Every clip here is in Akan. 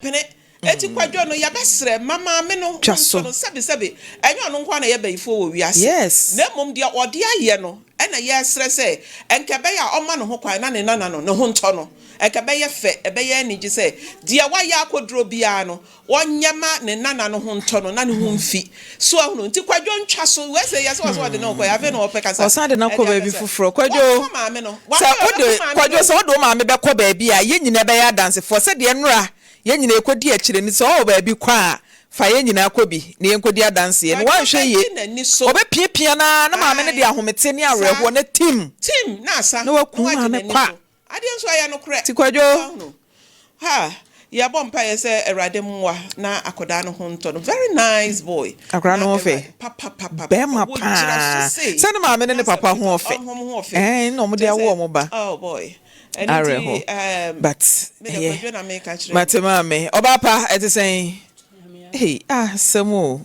Pene. Eti Kwadwo no yɛbɛsrɛ ma maame no ho Twa so. ntɔ no sɛbe sɛbe ɛnyɛ ɔno nko ara na ɛyɛ bayifoɔ wɔ wiase Yes. na mmom deɛ ɔde ayɛ no ɛna yɛsrɛ sɛ ɛnka ɛbɛyɛ a ɔmma ne ho kwan na ne nana no ne ho ntɔ no ɛnka ɛbɛyɛ fɛ ɛbɛyɛ anigye sɛ deɛ wayɛ akɔduro biara no ɔnyɛ ma ne nana no ho ntɔ no na ne ho mfi so ahunu nti Kwadwo ntwa so wei sɛ yɛsɛ ɔsɛ ɔde ne ho kɔ afei na ɔpɛ kasa Ɔsan de no akɔ ɛde baabi akasa foforɔ. Kwadwo, wɔmfa maame no sɛ wamfa wode ɔbɛko maame Kwadwo no sɛ wode wo maame bɛkɔ baabi a, yɛn nyinaa bɛyɛ adansefoɔ sɛdeɛ nnora yɛn nyinaa yɛkɔdi akyire no. Sɛ ɔwɔ baabi kɔ a, fa yɛn nyinaa kɔ bi na yɛnkɔdi adanseɛ. Na Kwadwo woanhwɛ yie, bɛgye n'ani so ɔbɛpiapia no ara na maame no de ae ahomete ne saa awerɛhoɔ no atim tim na asa na na wakum wagye maame n'ani kwa. so adeɛ nso ɛyɛ nokorɛ Nti Kwadwo. so ahunu ha yɛbɔ mpaeɛ sɛ Awurade mmoa na akwadaa no ho ntɔ no very nice boy Akwadaa na no ho fɛ. Awurade papapapa Bɛrima wɔgyina so paa. sei Sɛ ne maame ne na ne sɛ papa ho ɔfɛ. ɔho ho ɔfɛ Ɛn na wɔde kyerɛ awo sɛ wɔn ba. oh boy ɛno nti Awerɛho. But mede ɛyɛ. Kwadwo na meka kyerɛ Mate maame. Ɔbaa pa ɛte sɛn? Hey, ah, asɛm o.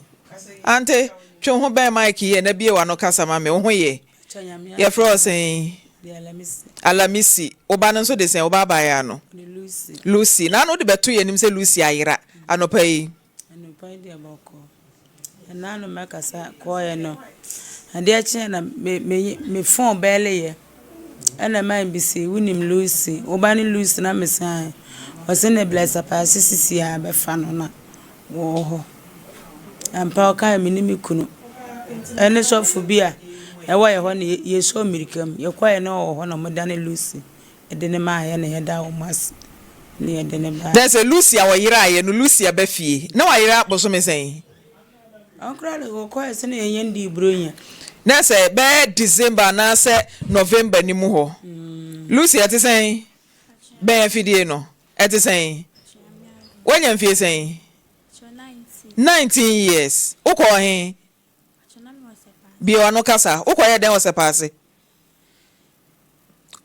Ante, twe wo ho bɛn mic yie na bie w'ano kasa ma me. Wo ho ye? Yɛfrɛ wo sɛn? Alamisi. Wo ba no nso de sɛn? Wo ba abaayewa no? Lucy. Na ano wode bɛto yɛn anim sɛ Lucy ayera anɔpa yi. Anɔpa yi deɛ bɔkɔɔ. Ɛna no mɛkasa kɔɔeɛ no, adeɛ kyeeɛ na me me me phone bɛɛleyɛ. Ɛna man bi se, wonim Lucy? Wo ba ne Lucy? Na mese ae. Ɔse ne bless apaase sisi a bɛfa no na wɔwɔ hɔ. Ampa ɔkaeɛ me ne me kunu ɛne sɔfo bi a ɛwɔ yɛ hɔ na yɛsɔɔ mmirika mu. Yɛkɔeɛ na ɔwɔ hɔ na wɔdane Lucy de no maa yɛn na yɛda wɔn ase na yɛde no baeɛ. Dɛn sɛ Lucy a ɔyeraeɛ no, Lucy aba fie. Na wayera bosome sɛn? Ɔno koraa de ɔkɔeɛ sɛ na yɛnyɛ ndii Buronya. Na sɛ bɛyɛ December anaasɛ November no mu hɔ. Lucy, ɛte sɛn? Bɛn afidie no, ɛte sɛn? Woanya mfie sɛn? 19 years. Wokɔɔ he? Bue w'ano kasa. Wokɔyɛɛ dɛn wɔ Sɛpaase?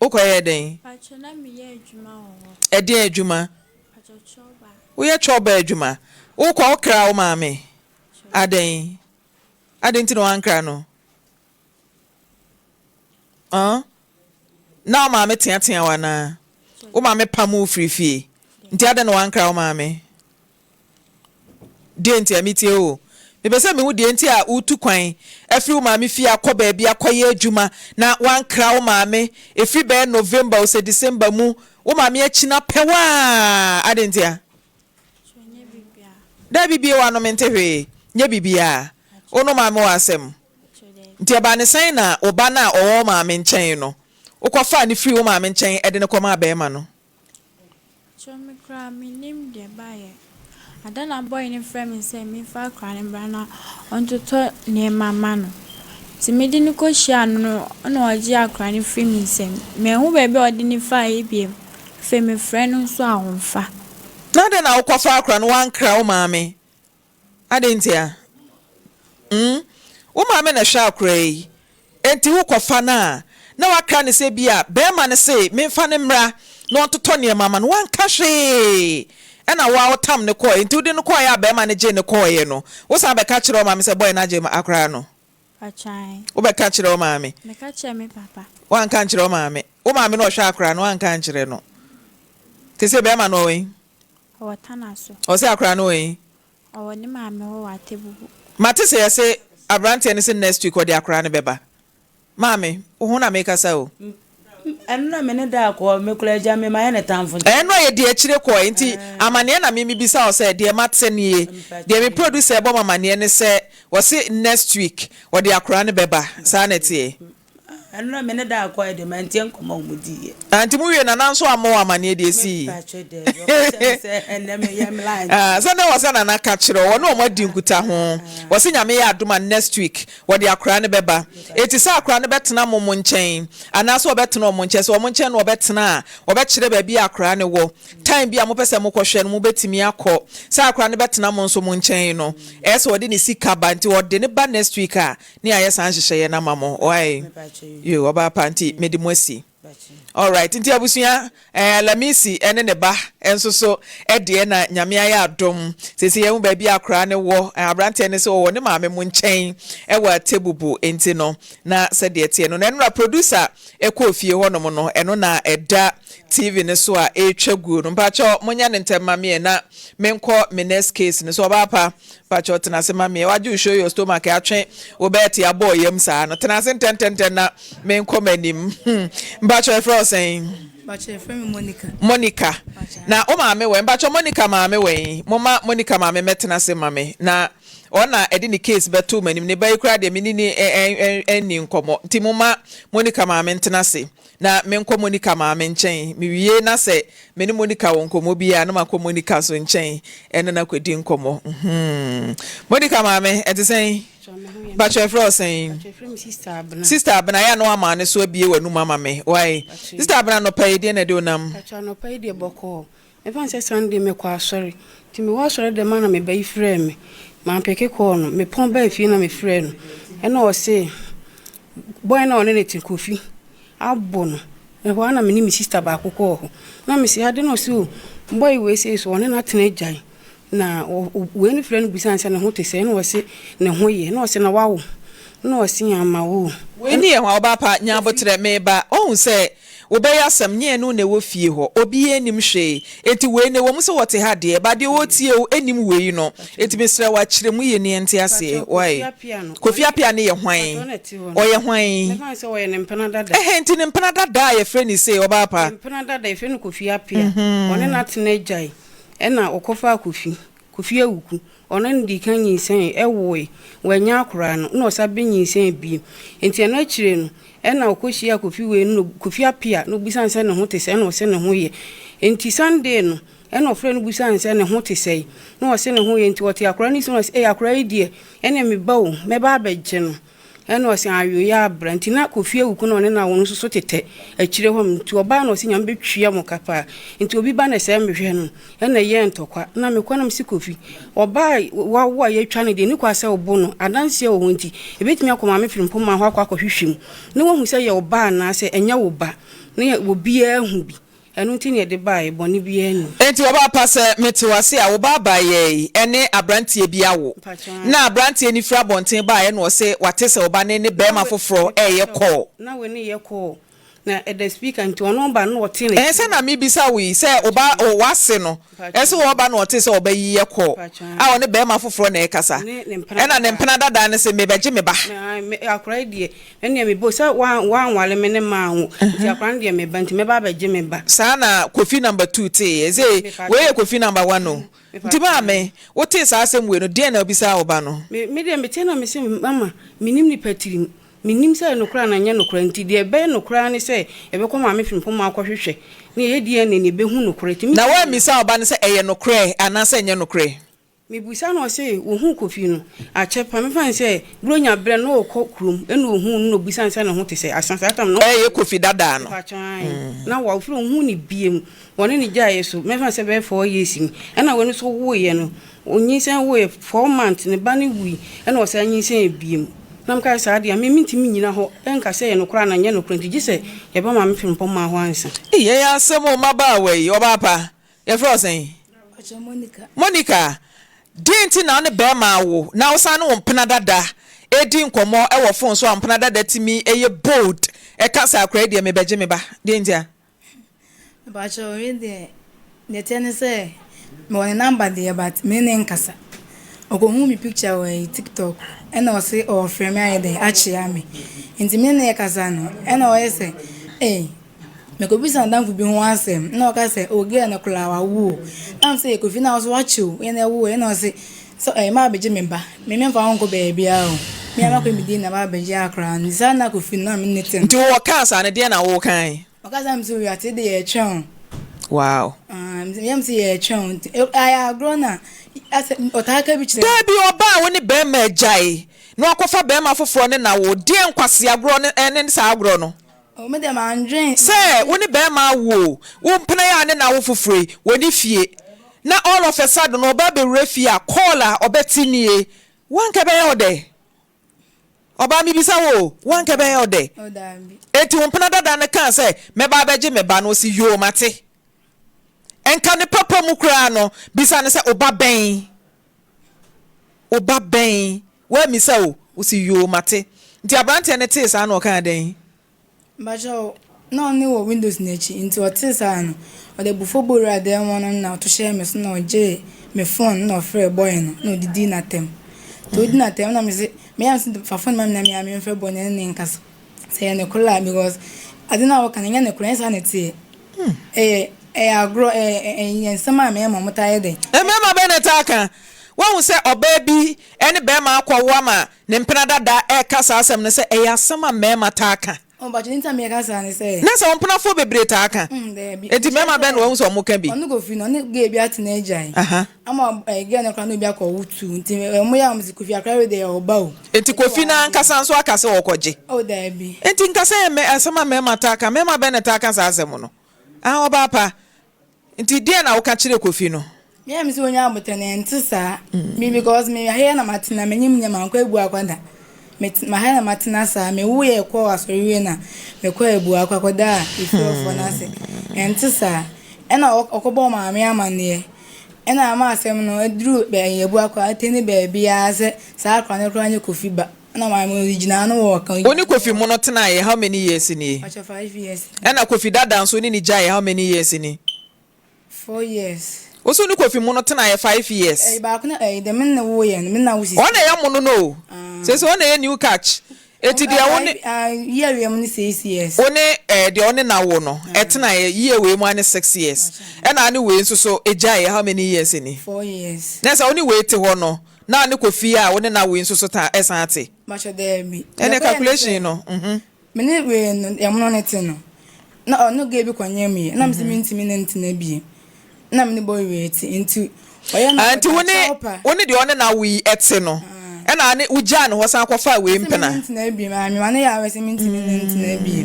Wokɔyɛɛ dɛn? Ɛdeɛn adwuma? Woyɛ chɔba adwuma. Wokɔ wokra wo maame? Adɛn? Adɛn nti na wankra no? Ɔn? Na wo maame teatea wo anaa? Wo maame pam wo firi fie? Nti adɛn na wankra wo maame? Deɛ nti a metie wo. Mepɛ sɛ mehu deɛ nti a woretu kwan afiri wo maame fie akɔ baabi akɔyɛ adwuma na woankra wo maame ɛfiri bɛyɛ November o sɛ December mu, wo maame akyi no apɛ wo a, adɛn ntia? Daabi bue w'ano mente hwee, nyɛ biribiara. Wo ne wo maame wɔ asɛm? Nti ɛbaa ne sɛn na wo ba no a ɔwɔ wo maame nkyɛn no, wokɔfaa no firii wo maame nkyɛn de no kɔmaa barima no? Kyerɛ me koraa mennim deɛ ɛbaeɛ. Ada na boy no frɛ me sɛ memfa akwadaa no mmra na ɔntotɔ nneɛma mma no. Nti mede no kɔhyiaa no no na ɔgyee akwadaa no firii me nsam. Manhu baabi a ɔde no faeɛ bio. Afei mefrɛ no nso a ɔmfa. Na adɛn na wokɔfaa akwadaa no woankra wo maame? Adɛn ntia? Mm, wo maame na ɛhwɛ akora yi, enti wokɔfa no a, na woakra no sɛ bi a barima no se memfa no mmra na ɔntotɔ nneɛma mma no, wanka hwee, ɛna wo ara wotam no kɔeɛ, enti wode no kɔeɛ a barima no gyee no kɔeɛ no, wosan bɛka kyerɛɛ wo maame sɛ boy no agye akora no? Pakyan. Wobɛka kyerɛ wo maame? Meka kyerɛɛ me papa. Woanka ankyerɛ wo maame? Wo maame na ɔhwɛ akora no, woanka ankyerɛ no? Te sɛ barima no ɔwɔ he? Ɔwɔ Tana so. Ɔse akora no wɔ he? Ɔwɔ ne maame hɔ wɔ Atebubu. Mate sɛ yɛse abranteɛ no se next week ɔde akora no bɛba. Maame, wo ho na mekasa o. Ɛno na me ne daa kɔɔ, me koraa agya me mayɛ ne tamfo nti. Ɛno a yɛdi akyire kɔɔe nti amaneɛ na me mebisa wo sɛ deɛ mate nie. Deɛ me producer bɔ me amaneɛ ne sɛ wɔse next week ɔde akora no bɛba. Saa na ɛteɛ? Ɛno na me ne daa kɔɛ deɛ mantie nkɔmmɔ a wɔn diiɛ. Ah nti mo wie Nana nso ammɔ wo amaneɛ deɛ esii? Me pakyɛ daabi ɔka kyerɛ me sɛ ɛnɛ me yɛ me line. Ah sɛ na ɛwɔ sɛ Nana ka kyerɛ wo ɔne wɔn adi nkutaho wɔse Nyame yɛ adom a next week wɔde akora no bɛba enti sɛ akora no bɛtena mo mo nkyɛn anaa sɛ ɔbɛtena wɔn nkyɛn sɛ wɔn nkyɛn na ɔbɛtena a wɔbɛkyerɛ baabi a akora no wɔ time bi a mopɛ sɛ mokɔhwɛ no mobɛtumi akɔ sɛ akora no bɛtena mo nso mo nkyɛn no ɛyɛ sɛ ɔde ne sika ba nti ɔde ne ba next week a Ne ayɛ saa nhyehyɛeɛ no ama mo wai yoo ɔbaa pa nti mede mo asi alright nti abusua eh, Lamisi ɛne ne ba nso so ɛdeɛ na Nyame ayɛ adom sese yɛhu baabi a akoraa no wɔ eh, aberanteɛ no sɛ ɔwɔ ne maame mo nkyɛn ɛwɔ Atebubu nti no na sɛdeɛ ɛteɛ no na ɛnora producer ɛkɔɔ fie hɔnom no ɛno na ɛda. TV no so a ɛretwa guo no. Mpakyɛw monyɛ no ntɛm ma meɛ na menkɔ me next case no so. Ɔbaa pa, mpakyɛw tena ase ma meɛ. Wagye wo show your stomach atwe wo bɛɛte abɔ ɔyam saa no. Tena ase ntɛntɛntɛm na menkɔ m'anim. Mpakyɛw yɛfrɛ wo sɛn? Mpakyɛw yɛfrɛ me Monica. Monica. Na wo maame wɛn? Mpakyɛw Monica maame wɛn? Momma Monica maame mmɛtena ase ma me na Ɔno na ɛde ne case bɛtoo m'anim. Ne ba yi koraa deɛ me ne no nni nkɔmmɔ. Nti momma Monica maame ntena ase na menkɔ Monica maame nkyɛn. Mewie na sɛ me ne Monica wɔ nkɔmmɔ bi a, na makɔ Monica nso nkyɛn ne no akɔdi nkɔmmɔ. Hmm. Monica maame, ɛte sɛn? Mpakyɛ yɛfrɛ wo sɛn? Sister Abena, yɛ a na wama ne so abie w'anum ama me. Wai. Sister Abena, anɔpa yi deɛ na ɛde wo nam? Mpakyɛ anɔpa yi deɛ bɔkɔɔ. Ɛmfa ho sɛ Sunday mekɔ asɔre, nti mewɔ asɔre dɛm a na me ba yi frɛɛ me. Mampeke call no, mepɔn baa fie na mefrɛɛ no. Ɛna ɔse boy no a ɔne no te, Kofi, abo no. Ɛhɔ ara na me ne me sister baako kɔɔ hɔ. Na mese ade na ɔse oh, boy wei sei so ɔne no atena agyae. Na wei no frɛ no bisa no sɛ ne ho te sɛn, ɛna ɔse ne ho yɛ. Ɛna ɔse na wawo? Ɛna ɔse ama wo. Wei ne yɛ hwan? Ɔbaa pa, nya aboterɛ, meba. Woahu sɛ Wobɛyɛ asɛm, nyɛ ɛno na ɛwɔ fie hɔ, obiara nnim hwee, enti wei no ɛwɔ mu sɛ wɔte ha deɛ, but deɛ ɔretie wo nnim wei no, enti mesrɛ wo akyerɛ mu yie na yɛnte aseɛ, wai? Kofi Appiah no yɛ hwan? Ɔyɛ hwan? Ɛhɛn, nti ne mpena dada a yɛfrɛ no sei, ɔbaa pa? Kofi Awuku, ɔno na dii kan nyinsɛnee, ɛwoe, wannya akoraa no, na ɔsan bɛnyinsɛn bio. Nti ɛno akyire no, ɛna ɔkɔhyiaa Kofi wei no, Kofi Appiah, na ɔbisaa no sɛ ne ho te sɛn, ɛna ɔse ne ho yɛ. Nti Sunday no, ɛna ɔfrɛɛ no bisaa no sɛ ne ho te sɛn, na ɔse ne ho yɛ. Nti ɔtee akoraa no su na ɔse, ei akoraa yi deɛ, ɛneɛ me ba o, mɛba abɛgye no. Ɛna ɔse ayoyɛ abra nti na Kofi Awuku na ɔne no awo no nso so tetɛ akyire hɔ nom nti ɔbaa na ɔse Nyame bɛtwia mo ka paa nti obi ba na sɛɛ mehwɛ no ɛna ɛyɛɛ ntɔkwa na mekɔ na mese Kofi ɔbaa a wawo a yɛatwa no deɛ ɛni kwa sɛ wobo no adanseɛ wɔ hɔ nti ɛbɛtumi akɔ Maame Frimpong hɔ akɔ akɔhwehwɛ mu na wahu sɛ ɛyɛ wo ba anaasɛ ɛnyɛ wo ba na obiara ahu bi. Ɛno nti na yɛde baeɛ, bɔne biara nni mu. Enti ɔbaa pa sɛ mete wo ase a, wo ba baeɛ yi ne aberanteɛ bi awo. Na aberanteɛ no firi abɔnten baeɛ na ɔse wate sɛ wo ba ne ne barima foforɔ reyɛ kɔɔ. Na wei ne yɛ kɔɔ, na ɛda speaker nti ɔno ba no na ɔte n'akyi. Ɛɛ sɛ na mebisa wo yi sɛ wo ba, w'ase no, ɛse ɔba na ɔte sɛ ɔba yi yɛ kɔɔ a ɔne barima foforɔ na ɛrekasa. Ɛna ne mpena dadaa no se mebɛgye me ba. Akwadaa yi deɛ Ɛnneɛ me bo sɛ woanware me ne manwo nti akwadaa no deɛ me ba nti mɛba abɛgye me ba. Saa na Kofi number two teeɛ. Sei wei yɛ Kofi number one o. Nti maame, wotee saa asɛm wei no, deɛn na wobisaa wo ba no? Me me deɛ metee na mese mama mennim nipa tirim, mennim sɛ ɛyɛ nokorɛ anaa ɛnyɛ nokorɛ nti deɛ ɛbɛyɛ nokorɛ ara ne sɛ yɛbɛkɔ maame Frimpong akɔhwehwɛ na yɛyɛ DNA na yɛbɛhu nokorɛ nti Na woammisa wo ba no sɛ ɛyɛ nokorɛ anaasɛ ɛnyɛ nokorɛ? Mebisa no ɔse ohuu Kofi no akyɛ paa mefa no sɛ Buronya berɛ no na ɔkɔ kurom ɛna ohuu no na obisa no sɛ ne ho te sɛ asa saa tam no Ɛyɛ Kofi dadaa no. Mepakyɛw ae na wa ofiri ohuu no biom wɔne no gyaeɛ so mɛfa no sɛ bɛyɛ 4 years ni ɛna wei no nso woeɛ no onyinsɛn woeɛ 4 months ne ba no wui ɛna ɔsan nyinsɛn biom na meka sɛ saa deɛ a me mentumi nnyina hɔ nka sɛ ɛyɛ nokorɛ anaa ɛnyɛ nokorɛ nti gye sɛ yɛba Maame Frimpong hɔ ansa. Ei ɛyɛ asɛm o mmabaawa yi ɔbaa pa Yɛfrɛ wo sɛn? Ɔkyɛ Monica. Monica, deɛn nti na wo ne barima awo na wosan ne wo mpena dada redi nkɔmmɔ wɔ phone so a wo mpena dada tumi yɛ bold ka sɛ akwadaa yi deɛ mebɛgye me ba? Deɛn ntia? Mepakyɛw, wei deɛ, deɛ ɛteɛ ne sɛ, mewɔ ne number deɛ but me ne no nkasa. Ɔkɔhuu me picture wɔ ɛyi TikTok ɛna ɔse ɔɔfrɛ me ayɛ dɛn akyea me. Nti me ne no rekasa no ɛna ɔyɛ sɛ ei Mekɔbisa n'adamfo bi ho asɛm na ɔka sɛ oh girl no koraa wawo o. Na mese Kofi na wo nso woakye o, woyɛ na ɛwoo ɛna ɔse sɛ ɛɛ maba abɛgye me ba, me memfa wo nkɔ baabiara o, me ara makɔ me din na maba abɛgye akwadaa no. Nti saa na Kofi no na me ne no te no. Nti wo ɔkaa saa no deɛn na wo kae? Ɔkaa saa na mese wiase de yɛretwɛn o. Wow. Ah, mese meyam sɛ yɛretwɛn o nti ayɛ agorɔ na asɛ ɔtaa ka bi kyerɛ me. Daabi ɔbaa a wo ne bɛɛma agyae na wakɔfa bɛɛma foforɔ ne no awo, deɛn nkwasea agorɔ ne ne saa agorɔ no? Oh, me deɛ mandwen. Sɛ wo ne bɛɛma awo o, wo mpena yi a ne no awo foforɔ yi, wɔnni fie. Na all of a sudden no ɔba abɛwura fie a, call a ɔbɛte nie. Wo anka ɛbɛyɛ wo dɛ? Ɔbaa mebisa wo o, wo anka ɛbɛyɛ wo dɛ? Oh, daabi. Enti wo mpena dada no kaa sɛ, mɛba abɛgye me ba no, ɔse yoo mate. Nka ne papa mu koraa no, bisa no sɛ, wo ba bɛn? Wo ba bɛn? Woammisa o, wo se yoo mate. Nti abranteɛ no tee saa na ɔkaa dɛn? Mpakyɛw, Na ɔno wɔ windows no akyi nti ɔtee saa no, ɔde abufuo bɔ wuraa dan mu hɔ no na ɔto hyɛɛ me so na ɔgyee me phone na ɔfrɛɛ boy no na ɔdidii no atɛm. Nti ɔdii no atɛm na mese me a mese fa phone ma me na me a memfrɛ boy no ne no nkasa sɛ ɛyɛ nokorɛ a because ade no a wɔka no ɛnyɛ nokorɛ ɛnyɛ saa na ɛteɛ. Ɛyɛ ɛyɛ agorɔ ɛyɛ ɛyɛ nsɛm a mmarima wɔtaa yɛ dɛn. Mmarima bɛn na ɛtaa ka? Woahu sɛ ɔbaa bi ne barima akɔwo ama ne mpena dada reka saa asɛm no sɛ ɛyɛ asɛm a mmarima taa ka? Oh, mpakyɛ, deɛ nti a meka saa ne sɛ. Na sɛ wo mpenafoɔ bebree taa ka. Mm, daabi. Enti mmarima bɛn na wahu sɛ wɔka bi? Ɔno Kofi no, ɔne girl bi atena agyae. Aha. Ama eh, girl no koraa ne obi akɔwo tu. Nti wɔn yɛ a wɔn se Kofi akora wei deɛ ɔba o. Enti Kofi no ankasa nso aka sɛ ɔrekɔgye? Oh, daabi. Enti nka sɛ ɛyɛ mɛ, asɛm a mmarima taa ka. Mmarima bɛn na ɛtaa ka saa asɛm no? Ah, ɔbaa pa. Nti deɛn na woka kyerɛɛ Kofi no? Me a mese onya aboterɛ no ɛnte saa me because me ha yi na matena menyim nyɛ mankɔ Abuakwa da me ha na matena saa me wo yɛ kɔ asɔre wie na me kɔ Abuakwa kɔ da efiewɔfoɔ no ase ɛnte saa ɛna ɔkɔbɔ maame amaneɛ ɛna ama asɛm no aduru bɛyɛ Abuakwa atɛni baabiara sɛ saa akora no koraa nyɛ Kofi ba ɛna maame no gyina ano wɔ ɔka Wo ne Kofi mono tenaeɛ how many years nie? Mpakyɛ 5 years. Ɛna Kofi dada nso wo ne no gyaeɛ how many years ni? 4 years. Wo so ne Kofi mono tenaeɛ 5 years? Ɛyi baako na ɛyi deɛ me ne wo yɛ no me na wo sisi. Ɔna ɛyɛ mono no o. Sese ɔna ɛyɛ new catch. Eti deɛ wo ne. Year wei mu ne 6 years. Wo ne ɛɛ deɛ ɔne na wo no ɛtenaeɛ year wei mu ane 6 years. Ɛna ane wei nso so egyaeɛ how many years ni? 4 years. Na sɛ wo ne wei te hɔ no na ane Kofi a wo ne na wo yi nso so ta ɛsan te. Mpakyɛ daabi. Ɛne calculation no. Me ne wei no ɛmono ne te no na ɔno girl bi kɔnyem yɛ na mese mentumi ne ntena bio na me ne boy wei te nti ɔyɛ no Ah, nti wo ne wo ne deɛ ɔne na wo yi ɛte no ɛna ne wo gyaa ne hɔ san kɔfaa wei mpena. Mese me ne ntena bio maame ma ne yɛ awɛ sɛ mentumi ne ntena bio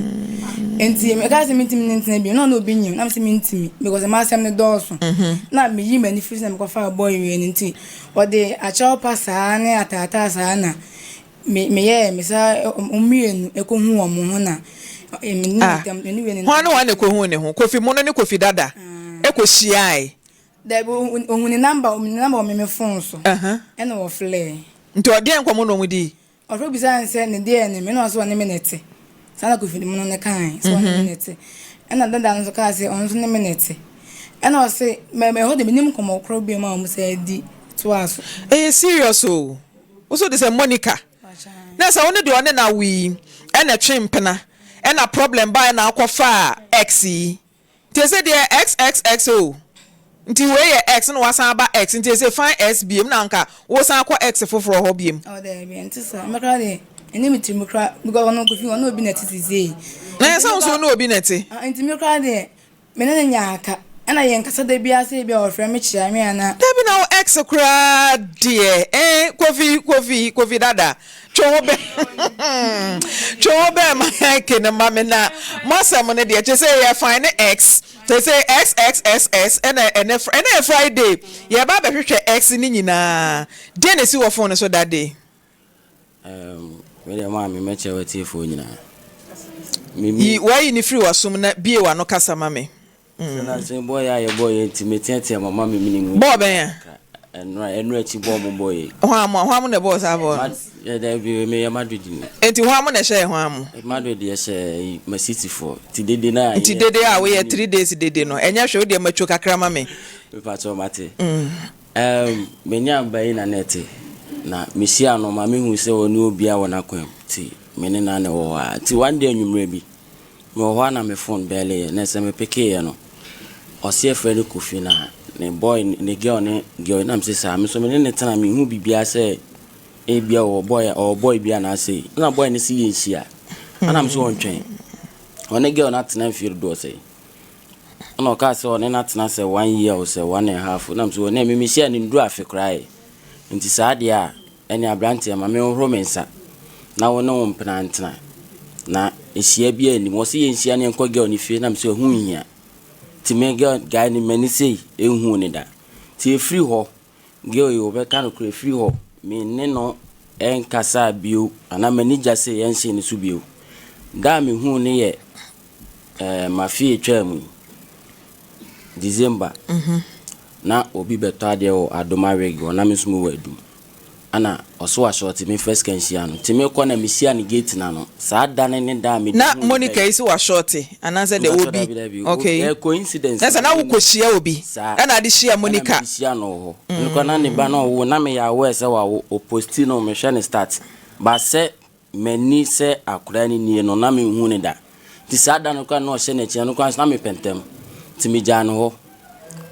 nti meka sɛ mentumi ne ntena bio na ɔne obi nyem na mese mentumi because m'asɛm no dɔɔso na meyi m'ani firi so na mekɔfaa boy wei no nti ɔde akyɛw pa saa ne ataataa saa na Me meyɛɛ me saa wɔn mmienu kɔhuu wɔn ho na me ne Ah, ntam me ne wei ne hwan ne hwan na ɛkɔhuu ne ho? Kofi Mono ne Kofi Dada kɔhyiae. Dabi ohun ne number ne number wɔ me me phone so ɛna ɔfrɛɛ. Nti ɔdeɛn nkɔmmɔ na wɔn dii? Ɔfrɛ bisaa no sɛ ne deɛ ne me na ɔse ɔne me na ɛte. Saa na Kofi Mono no kae sɛ ɔne me na ɛte. Ɛna Dada no nso kaa sɛ ɔno nso ne me na ɛte. Ɛna ɔse mɛ ɛhɔ de mennim nkɔmmɔ korɔ biom a wɔn san di toaa so. Ɛyɛ serious o. Wo so de sɛ Monica na sɛ wo ne deɛ ɔne no awo yi ɛna ɛtwe mpena ɛna problem baeɛ na akɔ faa ex yi nti ɛsɛ deɛ xxx o nti wei yɛ ex na wasan aba ex nti ɛsɛ fine s biem na anka wo san akɔ ex foforɔ hɔ biem. Oh daabi ɛnte saa me koraa deɛ ɛne me tirim koraa because ɔno Kofi ɔne obi na ɛte sesei. Na ɛsɛ wo nso wo ne obi na ɛte. Nti me koraa deɛ Me ne no nya aka. Ɛna yɛnkasa da biara sɛ ebia ɔfrɛ me kyea me anaa. Dabi na wo ex koraa deɛ eh Kofi Kofi Kofi dada twe wo bɛn twe wo bɛn ma Ike no ma me na mo asɛm no deɛ kyerɛ sɛ yɛ fine ne ex kyerɛ sɛ xxxx ɛna ɛnɛ ɛnɛ yɛ Friday yɛba abɛhwehwɛ ex ne nyinaa deɛ na esi wɔ phone no so that day. Erm me deɛ maame mɛkyɛ w'atiefoɔ nyinaa. Yi w'ayi no firi w'asom na bue w'ano kasa ma me. Sɛ na sɛ bɔɔl yɛ a yɛbɔɔ yɛ nti meteatea mama me mene mu. Bɔɔl bɛn a? Ɛnora ɛnora akyi bɔɔl mo bɔɔ yɛ. Hwan mo hwan mo na ɛbɔɔ saa bɔɔl no? Daabi meyɛ Madrid ni. Enti hwan mo na ɛhyɛɛ hwan mo? Madrid yɛ hyɛ ma City foɔ ti dede na. Nti dede a woyɛ 3 days dede no ɛnyɛ hwɛ wodeɛ matwo kakra ma me. Mepakyɛw mate. Erm me nuaba yi na na ɛte, na mehyiaa no ma mehuu sɛ ɔne obiara wɔ n'akwan mu nti me ne no ara na ɛwɔ hɔ ara. Nti one day anwummerɛ bi, mewɔ hɔ a na me phone bɛɛleeɛ na sɛ me pekeeɛ no, ɔse yɛfrɛ no Kofi na ne boy ne girl ne girl yi na mese saa, me nso me ne no tena menhu biribiara sɛ ebia ɔwɔ boy ɔwɔ boy bi anaa sei. Ɛna boy no se yɛnhyia, ɛna mese ɔntwɛn. Ɔne girl no atena mfeɛ dodoɔ sɛn? Ɛna ɔkaa sɛ ɔne no atena sɛ one year o sɛ one and half o. Na mesɛ ɔne me mehyia no nduru afe koraa ɛ. Nti saa deɛ a ɛne aberanteɛ ma menhohoro me nsa na wo ne wo mpena ntena. Na nhyia biara nnim. Ɔse yɛnhyia na yɛnkɔ girl no fie na mesɛ ɛho nhia. Nti me girl guy no m'ani sei nhuu no da. Nti ɛfiri hɔ Girl yi wɔbɛka nokorɛ firi hɔ me ne no nkasaa bio anaa m'ani gya sɛ yɛnhyɛ ne so bio. Da a mehuu no yɛ eh, mafe atwaa mu yi, December. Na obi bɛtɔ adeɛ wɔ Adoma Rig hɔ na me nso mewɔ Adum. Ɛna ɔse washorte me mfa sika nhyia no. Nti mekɔ na mehyia no gate no ano. Saa da no ne da a mede Na huu ne Monica bɛyɛ. yi se washorte anaasɛ deɛ Mpakyɛw obi dabi dabi. Okay. Ɛyɛ coincidence Na sɛ na na wokɔ hyia obi Saa. ɛna ade hyia Ɛna Monica. mede hyia no wɔ hɔ. Ɛno koraa na ne ba no ɔwoo na meyɛ aware sɛ wawo. Ɔposti no mehwɛ ne start. But sɛ M'ani sɛ akwadaa no nie no, na menhuu no da. Nti saa da no koraa na ɔhyɛ n'akyi, ɛno koraa nso na mepɛ ntɛm. Nti megyaa no hɔ.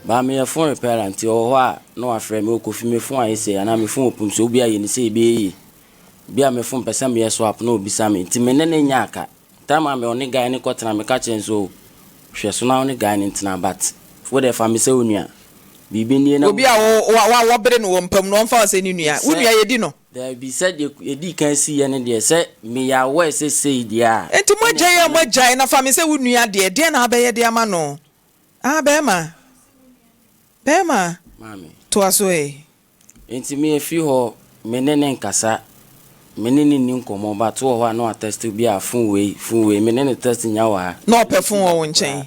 But meyɛ phone repairer nti ɔwɔ hɔ a na wafrɛ me, oh Kofi me phone ayɛ sei anaa me phone wɔ pum so, obi ayɛ no sei ɛbɛyɛ yie. Bi a me phone pɛ sɛ meyɛ swap na ɔbisa me. Nti me ne no nyɛ aka. Time a me ɔne guy no kɔtena meka kyerɛ no sɛ oh hwɛ so na wo ne guy no ntena but wo deɛ fa me sɛ wo nua. Biribi nie na Obi a wo wa wɔbere no wɔ mpa mu no ɔmfa wo sɛ ne nua. Wo Sɛ nua yɛdi no. Daabi, sɛdeɛ yɛdii kan siiɛ no deɛ, sɛ meyɛ aware sɛ sei deɛ a, Enti ɛnneɛ moagyae nka a na. moagyae, na fa me sɛ wo nua deɛ, deɛn na wobɛyɛ de ama no? Ah, barima, barima, Maame. toa so ɛ. Enti me ɛfiri hɔ, me ne no nkasa, me ne no nni nkɔmmɔ, but wɔ hɔ a na watɛste bi a, phone wei, phone wei, me ne no tɛste nya wɔ ha. Na ɔpɛ phone wɔ wo nkyɛn?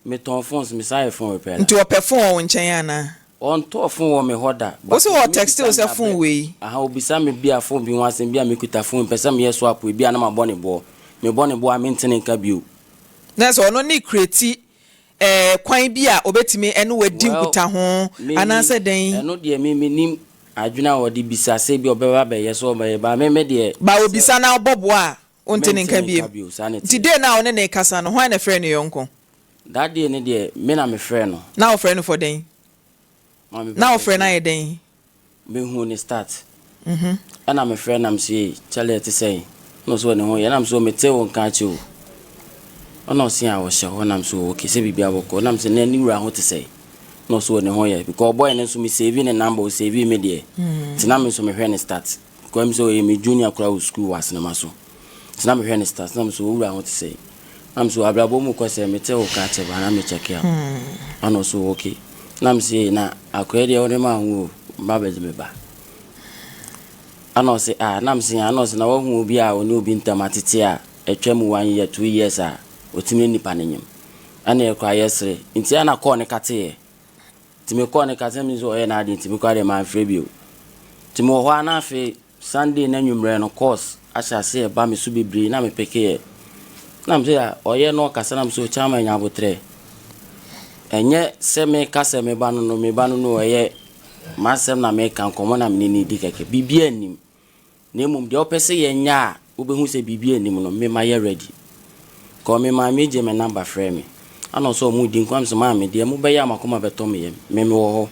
Metɔn phones, mesan yɛ phone repairer. Nti ɔpɛ phone wɔ wo nkyɛn anaa? Ɔntɔɔ phone wɔ me hɔ da. Wo But se otumi ɔ texte bisa wo me sɛ abrɛ phone wei? Aha obisa me bia phone bi ho asɛm bia mekuta phone mepɛ sɛ meyɛ swap ebia na mabɔ ne boɔ. Mebɔ ne boɔ a mente ne nka bio. Na sɛ ɔno ne creati eh kwan bi a obetumi ɛne wo adi Well nkutaho me anaasɛ dɛn? ɛno deɛ me mennim adwene a ɔde bisa sɛ ebia ɔbɛba abɛyɛ sɛ ɔbɛyɛ but me me deɛ But sɛ obisa na wobɔ boɔ a wonte ne mente nka ne bio. nka bio saa na Nti ɛteɛ. day no a wo ne no rekasa no hwan na ɛfrɛɛ ne yɔnko? That day no deɛ me na mefrɛɛ no. Na wofrɛ no for dɛn? Maame Na bɛka wofrɛ no kyerɛ ayɛ dɛn? Mehuu ne start. Ɛna mefrɛ no na mese ei Charlie ɛte sɛn? Ɛna ɔse ne ho yɛ. Ɛna mese o metee wo nka akyɛ o. Ɛna ɔse a ɔhyɛ hɔ. Ɛna mese o okay sɛ biribiara bɔkɔ. Ɛna mese na ne wura ho te sɛn? Ɛna ɔse o ne ho yɛ. Because ɔbɔe no nso me save ne number ɔsave me deɛ. Nti na me nso mehwɛ ne start. Because ɛmi sɛ ɔyɛ me junior koraa wɔ school wɔ Asenema so. Nti na mehwɛ ne stars na mesɛ owura ho te sɛn? Na mesɛ abrabɔ mu kɔ sɛ mete wo ka kyɛ ba na me check up. Ana ɔsɛ okay. Na mesɛ ei na akoa deɛ wode ma ho o mba bɛgye me ba. Ana ɔsɛ ah na mesɛ ana ɔsɛ na wahu obi a ɔne obi ntam atete a atwa mu one year two years a ɔtumi ne nipa no nyem. Ɛna yɛ koraa yɛsere nti ana kɔɔ ne kateɛ. Nti mekɔɔ ne kase na menim sɛ ɔyɛ n'adeɛ nti me koraa deɛ mamfrɛ bio. Nti mewɔ hɔ ara na afei Sunday no anwummerɛ no course ahyɛ aseɛ reba me so bebree na mepekeeɛ. Na mesɛ a ɔyɛ na ɔkasa na mesɛ Chairman nya aboterɛ. Ɛnyɛ sɛ meka sɛ meba no no meba no no ɛyɛ m'asɛm na meka nkɔmmɔ na mene no redi kɛkɛ. Biribiara nnim. Na mmom deɛ wopɛ sɛ yɛnyɛ a wobɛhu sɛ biribi nnim no, me mayɛ ready. Cause me maame gyee me number frɛɛ me. Ana ɔsɛ ɔmo redi nkɔmmɔ, mesɛ maame deɛ mobɛyɛ a makoma bɛtɔ me yam, me mewɔ hɔ.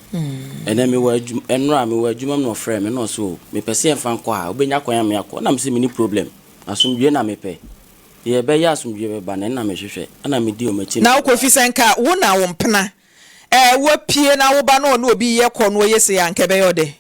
Ɛnɛ mewɔ adwuma, ɛnora mewɔ adwuma mu na ɔfrɛɛ me na ɔsɛ o mepɛ sɛ yɛmfa nkɔ ha, wobɛnya kwan ama yɛakɔ. Ɛna mesɛ menni problem, asomdwoeɛ na mepɛ. Deɛ ɛbɛyɛ a asomdwoeɛ bɛba no ɛno na mehwehwɛ. Ɛna medii wɔn akyi na Na wokɔfi mebaa. sɛ nka wo na wo mpena ɛɛ woapue na wo ba no ɔne obi yɛ kɔ na ɔyɛ sei a nka ɛbɛyɛ wo dɛ?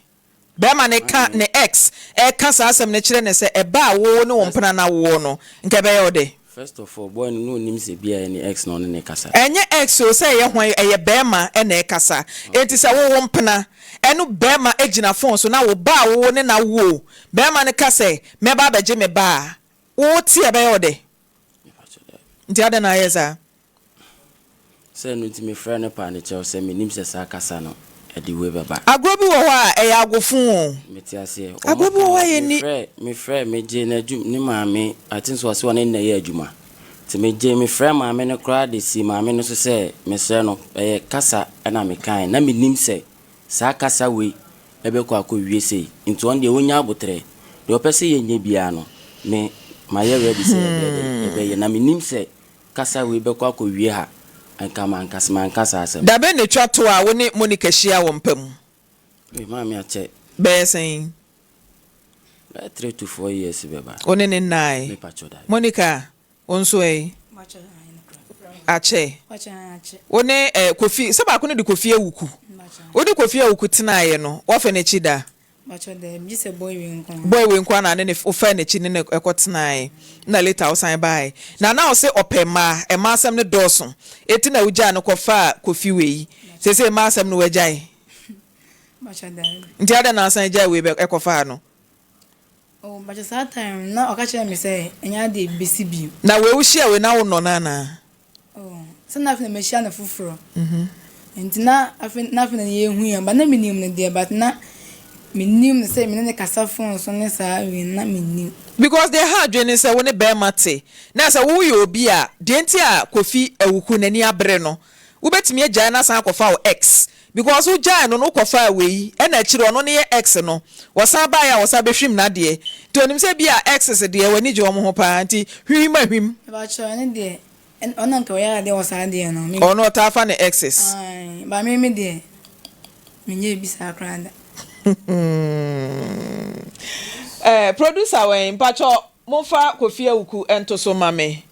Bɛrima no ka ne ex reka saa asɛm no kyerɛ no sɛ ɛba a wo ne wo mpena no awoɔ no, nka ɛbɛyɛ wo dɛ? First of all, boy no na ɔnnim sɛ bia ɛyɛ ne ex na ɔne no rekasa. Ɛnyɛ ex o, sɛ ɛyɛ hwan ɛyɛ bɛrima na ɛrekasa. Enti sɛ wo wo mpena ɛno bɛrima gyina phone so na wo ba a wo ne no awo o, bɛrima no ka sɛ mɛba abɛgye me ba a, wo te a ɛbɛyɛ wo dɛ? Nti adɛn na ayɛ saa? Sɛ ɛno nti mefrɛɛ no paa no kyɛw sɛ mennim sɛ saa kasa no ɛde wei bɛba. Agorɔ bi wɔ hɔ a ɛyɛ agofo o. Mete aseɛ. Agorɔ bi wɔ hɔ a yɛnni. Mefrɛɛ mefrɛɛ megyee n'adwum ne maame I think sɛ ɔse ɔne no na ɛyɛ adwuma nti megyee mefrɛɛ maame no koraa de sii maame no so sɛ mesrɛ no ɛyɛ kasa na mekaeɛ na mennim sɛ saa kasa wei ɛbɛkɔ akɔwie sei nti ɔno deɛ ɔnya aboterɛ deɛ ɔpɛ sɛ yɛnyɛ biara no me mayɛ ready sɛ yɛbɛyɛ dɛn yɛbɛyɛ na menim sɛ Kasa wei bɛkɔ akɔwie ha nka manka manka saa asɛm. Da bɛn na etwa to a wo ne Monica hyiaa wɔ mpa mu? Ei maame akyɛ. Bɛyɛ sɛn? Bɛyɛ 3 to 4 years bɛba. Wo ne no nnae? Me pakyɛ dabi. Monica, wo nso ɛ? Akyɛ. Wo ne eh, Kofi, sɛ baako no de Kofi Awuku. Wo ne Kofi Awuku tenaeɛ no, woafa n'akyi da? Mpakyɛw daabi gye sɛ boy wei nko ara. Boy wei nko ara na ne ne wo faa n'akyi ne no kɔ tenae na later wo san bae na na ɔse ɔpɛ mmaa mmaa asɛm no dɔɔso eti na wo gyaa no kɔ faa Kofi wei seesei mmaa asɛm no wagyae Mpakyɛw daabi. nti adɛn na asan gyae wei bɛ kɔ faa no. Oh mpakyɛw saa time no na ɔka kyerɛɛ me sɛ ɛnyɛ adeɛ ebi bɛsi bio. Na wei wo hyia wei na wo nnɔ no anaa. Oh, sɛ na afei na mahyia no foforɔ. Nti na afei na afei na yɛhu yɛn but na menim no deɛ but na. Mennim sɛ me ne no kasa phone so ne saa wei no na mennim. Because deɛ ɛha adwene ne sɛ wo ne barima te na sɛ wo yɛ obi a deɛ nti a Kofi Awuku n'ani abere no wobɛtumi agyae no asan akɔfa wo ex because wo gyae no no wo kɔfaa wei ɛna akyire ɔno no yɛ ex no wɔsan baeɛ a wɔsan bɛhwim n'adeɛ nti ɔnim sɛ bi a exes deɛ w'ani gye wɔn ho paa nti hwim a hwim. Mepakyɛw ɛno deɛ ɔno na nka ɔyɛ adeɛ wɔ saa deɛ no. Ɔno ɔtaa fa ne exes. Ae but me me deɛ menyɛɛ bi saa koraa da. Eh producer wɛn mpakyɛw momfa Kofi Awuku nto so ma me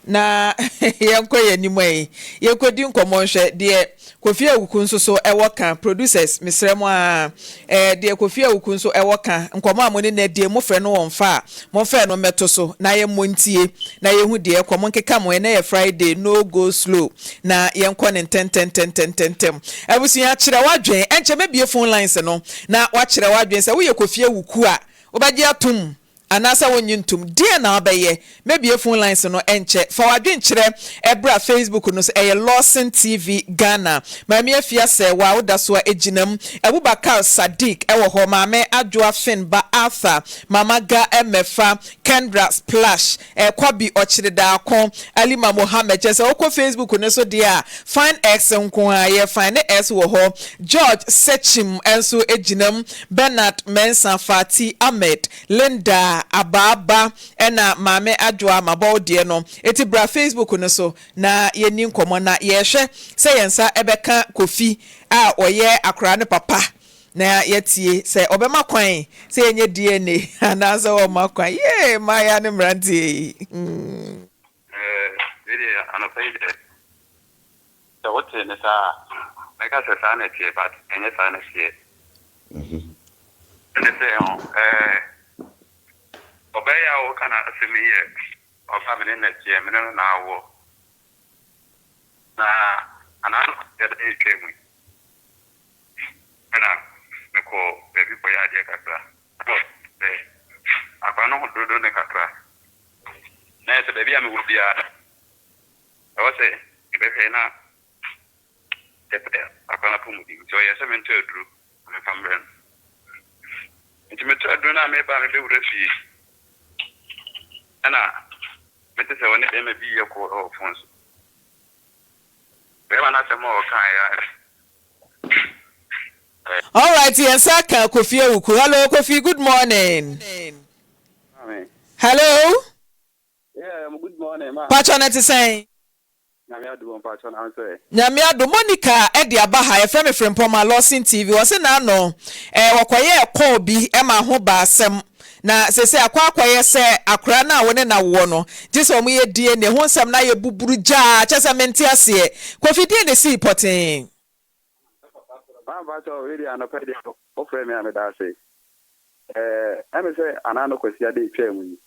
Na yɛnkɔ yɛn anim ɛ, yɛnkɔdi nkɔmmɔ nhwɛ deɛ Kofi Awuku nso so wɔ ka. Producers, mesrɛ mo ara, eh, deɛ Kofi Awuku nso wɔ ka, nkɔmmɔ a mo ne no adie, mofrɛ no ɔmfa a, momfa ɛno mmɛto so na yɛmmɔ ntie na yɛhu deɛ ɛkɔ. Monkeka mo, ɛnnɛ yɛ Friday, no go slow, na yɛnkɔ no ntɛntɛntɛntɛntɛm. Abusua, kyerɛ w'adwene, ɛnkyɛ mɛbue phone lines no na woakyerɛ w'adwene. Sɛ woyɛ Kofi Awuku a, wobɛgye atom Anaasɛ wonnye ntom? Deɛn na wobɛyɛ? Mɛbue phone lines no ɛnkyɛ. Fa w'adwenkyerɛ bra Facebook no so, ɛyɛ Lawson TV Ghana. Maame Afia Sɛɛwaa, woda so a gyina mu. Abubakar Sadiq wɔ hɔ, Maame Adwoa Finn ba Arthur, Mama Ga Mɛfa, Kendra Splash, Kwabi Ɔkyeredaako, Alima Mohammed. Kyerɛ sɛ wokɔ Facebook no so deɛ a, Fine X nko ara, yɛ Fine X wɔ hɔ. George Sekyim nso gyina mu, Bernard Mensah, Fati Ahmed, Linda Abaaba ɛna Maame Adwoa mabɔ wo deɛ no eti bra Facebook no so na yɛnni nkɔmmɔ na yɛrehwɛ sɛ yɛn nsa bɛka Kofi a ɔyɛ akoraa no papa na yɛatie sɛ ɔbɛma kwan sɛ yɛnyɛ DNA anaasɛ ɔmma kwan. Yee mmaayaa ne mmeranteɛ yi hmm. Ɛɛ, wei deɛ anɔpa yi deɛ. Sɛ wote no saa a, mɛka sɛ saa na ɛteɛ but ɛnyɛ saa na ɛteɛ. Ɛne sɛ ho ɛɛ ɔbaa yi a woka n'asɛm yi yɛ ɔbaa a me ne no teɛ, me ne no na awoɔ. Na anaa no kwasiada da a ɛtwaa mu yi ɛna mekɔɔ baabi kɔyɛɛ adeɛ kakra. Ɛna ɔsɛ sɛ akwadaa no ho dodo no kakra. Na ayɛ sɛ baabi a mewɔ biara Ɛwɔ sɛ mebɛhwɛ na yɛpɛ akwadaa no apɔmuden nti ɔyɛɛ sɛ mentɔ aduro na memfa mbrɛ no. Nti metɔ aduro no a mereba a mebɛwura fie ɛna mete sɛ ɔne bɛrima bi yɛ call wɔ phone so. Bɛrima no asɛm a ɔkaeɛ ara Alright yɛn nsa aka Kofi Awuku. Hello Kofi good morning. Maame. Hello. Yeah, good morning ma. Pacho na te sɛn? Nyame adom o mpacho na nso ɛ. Nyame adom Monica de aba ha yɛfrɛ me Frimpong Lawson TV ɔse n'ano eh wɔkɔyɛɛ call bi ma ho baa asɛm na sesei akɔ akɔyɛ sɛ akora no a wo ne no awoɔ no gye sɛ wɔn yɛ DNA ho nsɛm no ayɛ buburu gyaa kyerɛ sɛ mente aseɛ Kofi deɛn na esii pɔtee? Ma mpacho wei deɛ anɔpa yi deɛ wofrɛ me a meda ase. Ɛɛ, ɛne sɛ anaa no Kwasiada a etwaa mu yi,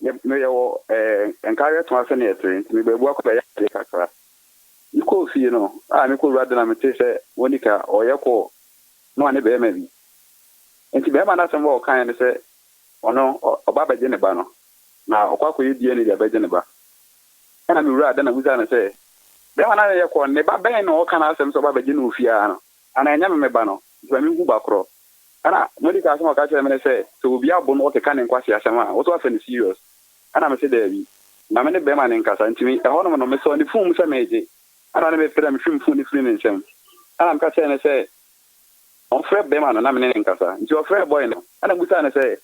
me, me yɛwɔ ɛɛ nkaeɛ to ase na yɛte, nti me baabu akɔ bɛyɛ adeɛ kakra. Mekɔɔ fie no, a mekɔ wura de na metee sɛ Monica ɔyɛ kɔɔ na ɔne bɛrima bi. Nti bɛrima no asɛm a ɔkaeɛ ne sɛ ɔno ɔba abɛgye ne ba no, na ɔkɔ akɔyɛ DNA de abɛgye ne ba. Ɛna me wura de na busaa no sɛ, bɛrima no a yɛyɛ kɔɔ no, ne ba bɛn na ɔka n'asɛm sɛ ɔba abɛgye no wɔ fie ha no? Anaa ɛnyɛ me me ba no? Nti ma menhu ba korɔ. Ɛna Monica asɛm a ɔka kyerɛɛ me ne sɛ, sɛ obi abo na ɔkeka ne nkwaseasɛm a, wo nso woafa no serious? Ɛna mese daabi. Ma me ne bɛrima no nkasa. Nti me, ɛhɔnom no, mesɔɔ ne phone mu sɛ meregye. Ɛna ɔne me pere na mehwim phone no firii ne nsam. Ɛna meka kyerɛɛ no sɛ ɔmfrɛ bɛrima no na me ne no nkasa. Nti ɔfrɛɛ boy no. Ɛna mebisaa no sɛ,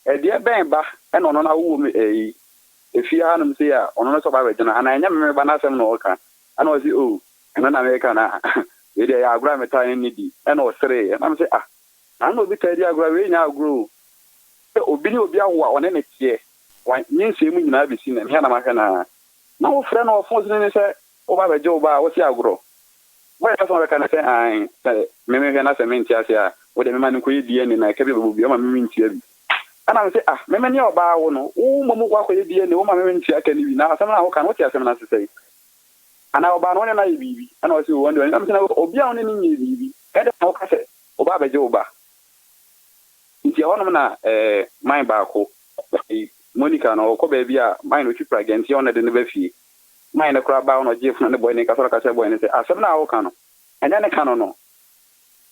ɛdeɛ bɛn ba na ɔno no awo wɔ me ɛyi, efie hanom sei a ɔno no sɛ ɔba abɛgye no anaa ɛnyɛ me me ba no asɛm na ɔreka? Ɛna ɔse oh, ɛno na meka no a, wei deɛ ɛyɛ agorɔ a metaa ne no di. Ɛna ɔsereeɛ. Ɛna mese ah, na na obi taa di agorɔ a, wei nyɛ agorɔ o. Sɛ obi ne obi awo a ɔne no teɛ, wanyinsɛn mu nyinaa bɛsi nnɛ, me ara na mahwɛ no ara. Na wofrɛ no wɔ fon so ne no sɛ woba abɛgye wo ba a, wose agorɔ. Boy no asɛm a ɔbɛka ne sɛ ae, sɛ me mehwɛ na sɛ mente aseɛ a, wo deɛ mema no nkɔyɛ DNA na ɛka bi a ɔbɛbɔ bi, ɔma me mentua bi. Ɛna mese ah, me me ne ɔbaa wo no, wo mmom wokɔ akɔyɛ DNA, woma me mentua ka no bi, na asɛm no a woka no, wote asɛm no ase sɛn? Anaa ɔbaa no wo ne no ayɛ biribi? Ɛna ɔse oo ɔno deɛ ɔne, na mese na obi a wo ne no nyɛɛ biribi, ɛdɛn na woka sɛ ɔba abɛgye wo ba? Nti ɛhɔnom na eh, man baako, Monica no, ɔkɔ baabi a man no ɔtwi pragya nti ɔno na ɛde no ba fie. Man no koraa baa hɔ na ɔgyee fon ne boy no kasa na ɔka kyerɛɛ boy no sɛ asɛm no a woka no, ɛnyɛ ne ka no no.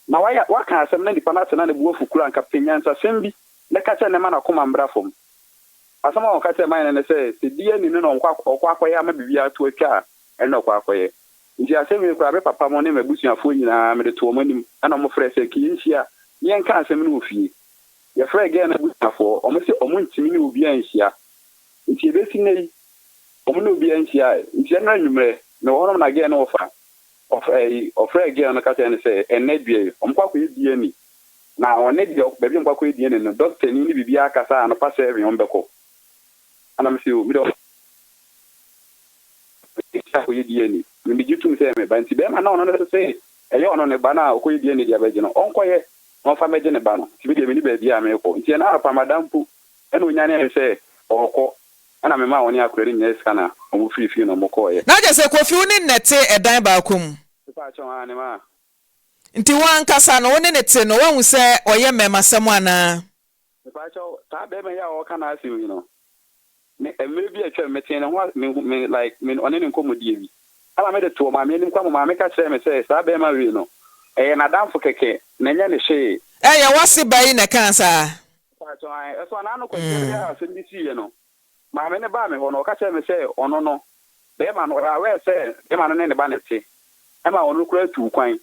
Na wayɛ, waka asɛm na nipa no ate na ne bo afu koraa a, anka pɛ nyansasɛm bi na ka kyerɛ no ma n'akoma mmra fam. Asɛm a ɔka kyerɛɛ man no ne sɛ, sɛ DNA no na ɔkɔ ɔkɔ akɔyɛ ama biribiara to atwa a, ɛnna ɔkɔ akɔyɛ. Nti asɛm wei koraa, me papa mo ne m'abusuafoɔ nyinaa, mede too wɔn anim, ɛnna wɔfrɛɛ sɛ, Yɛnhyia na yɛnka asɛm no wɔ fie. Yɛfrɛɛ girl no abusuafoɔ, wɔse wɔntumi ne obiara nhyia. Nti ɛbɛsi nnɛ yi, wɔn ne obiara nhyiae. Nti ɛnnora anwummerɛ, mewɔ hɔnom na girl no wɔfa, ɔf ɔfrɛɛ girl no ka kyerɛɛ no sɛ, ɛnnɛ dua yi, wɔkɔ akɔyɛ DNA. Na ɔne deɛ baabi a wɔkɔ akɔyɛ DNA no, dɔktani ne biribiara kasa a anɔpa seven wɔbɛkɔ. Ɛna mese, o, me deɛ akɔyɛ DNA. Me megye tom sɛ ɛyɛ me ba. Nti bɛrima no a ɔno no se ɛyɛ ɔno ne ba no a ɔkɔyɛ DNA de abɛgye no, ɔnkɔyɛ na ɔmfa mmɛgye ne ba no. Nti me deɛ menni baabi a merekɔ. Nti ɛnnɛ anɔpa mada mpo ɛna ɔnyanee me sɛ ɔrekɔ. Ɛna memaa ɔne akwadaa no nyinaa sika na wɔfirii fie na wɔkɔeɛ. Na kyerɛ sɛ Kofi wo ne no na ɛte ɛdan baako mu? Mepaakyɛw, aane maa. Nti wo ankasa no wo ne no te no woahu sɛ ɔyɛ mmɛɛmasɛm anaa? Mepaakyɛw, saa bɛɛma yi a ɔɔka n'asɛm yi no, me mmerɛ bi a atwam metee ne ho a me me like me ɔne ne nkɔmmɔdie bi, ɛna mede too maame anim koraa ma maame ka kyerɛɛ me sɛ saa bɛɛma wei no, ɛyɛ n'adamfo kɛkɛ na ɛnyɛ ne hwee. Ɛyɛ w'ase ba yi na ɛkaa saa? Mepaakyɛw, ae, ɛso anaa no kwasia bi a asɛm bi siiɛ no, Maame no baa me hɔ no, ɔka kyerɛɛ me sɛ ɔno no, barima no, ɔyɛ aware sɛ barima no ne ne ba no te, ɛma ɔno koraa tuu kwan.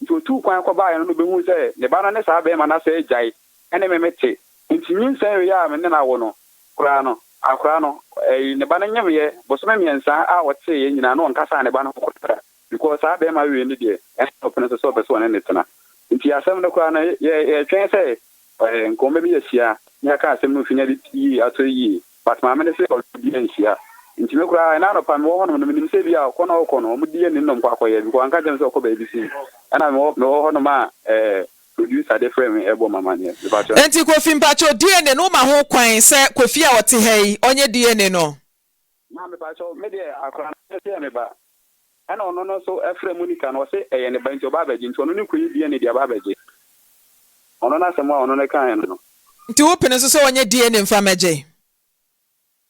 Nti ɔtuu kwan kɔbaeɛ no na ɔbɛhuu sɛ ne ba no ne saa barima no asɛe agyae ne me mete. Nti nyinsɛn wei a me ne no awo no koraa no, akwadaa no, ɛyi, ne ba no nyemeeɛ bosome mmiɛnsa a ɔteeɛ nyinaa na ɔnkasaa ne ba no ho koraa because saa barima wei no deɛ, ɛna ɔpene so sɛ ɔpɛ sɛ ɔne no tena. Nti asɛm no koraa no, yɛ, yɛtwɛn sɛ Ɛɛ nkɔmmɔ bi ahyia na yɛaka asɛm no mfini ade yie atɔ yie but maame no se ɔne obiara nhyia nti me koraa ɛna anɔpa mewɔ hɔnom no menim sɛ ebia ɔkɔ na ɔkɔ no ɔmo di ani na ɔmo kɔ akɔyɛ because wanka nkyerɛ me sɛ ɔkɔ baabi sei ɛna mewɔ mewɔ hɔnom a ɛɛ producer de frɛ me ɛbɔ me amaneɛ mepakyɛw. Enti Kofi mpakyɛw DNA no woma ho kwan sɛ Kofi a ɔte ha yi ɔnyɛ DNA no? Maa mepakyɛw me deɛ akora no sɛ yɛ me ba Ɛna ɔno no nso frɛɛ Monica no ɔse ɛyɛ ne ba nti ɔba abɛgye nti ɔno no kɔyi DNA de aba abɛgye ɔno no asɛm a ɔno no kaeɛ no no. Nti wo pene so sɛ ɔnyɛ DNA mfa mɛgye?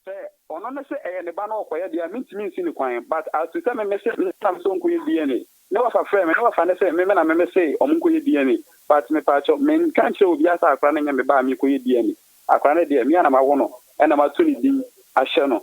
Sɛ ɔno no se ɛyɛ ne ba na ɔkɔyɛ deɛ a mentumi nsi no kwan but as to sɛ me mese me na mese ɔnkɔyɛ DNA ne wɔfa frɛɛ me ne wɔfa ne se me me na me mese ɔmo nkɔyɛ DNA but mepaakyɛw menka nkyerɛ obiara sɛ akora no nyɛ me ba a mekɔyɛ DNA akora no deɛ me a na mawo no ɛna mato ne din ahyɛ no.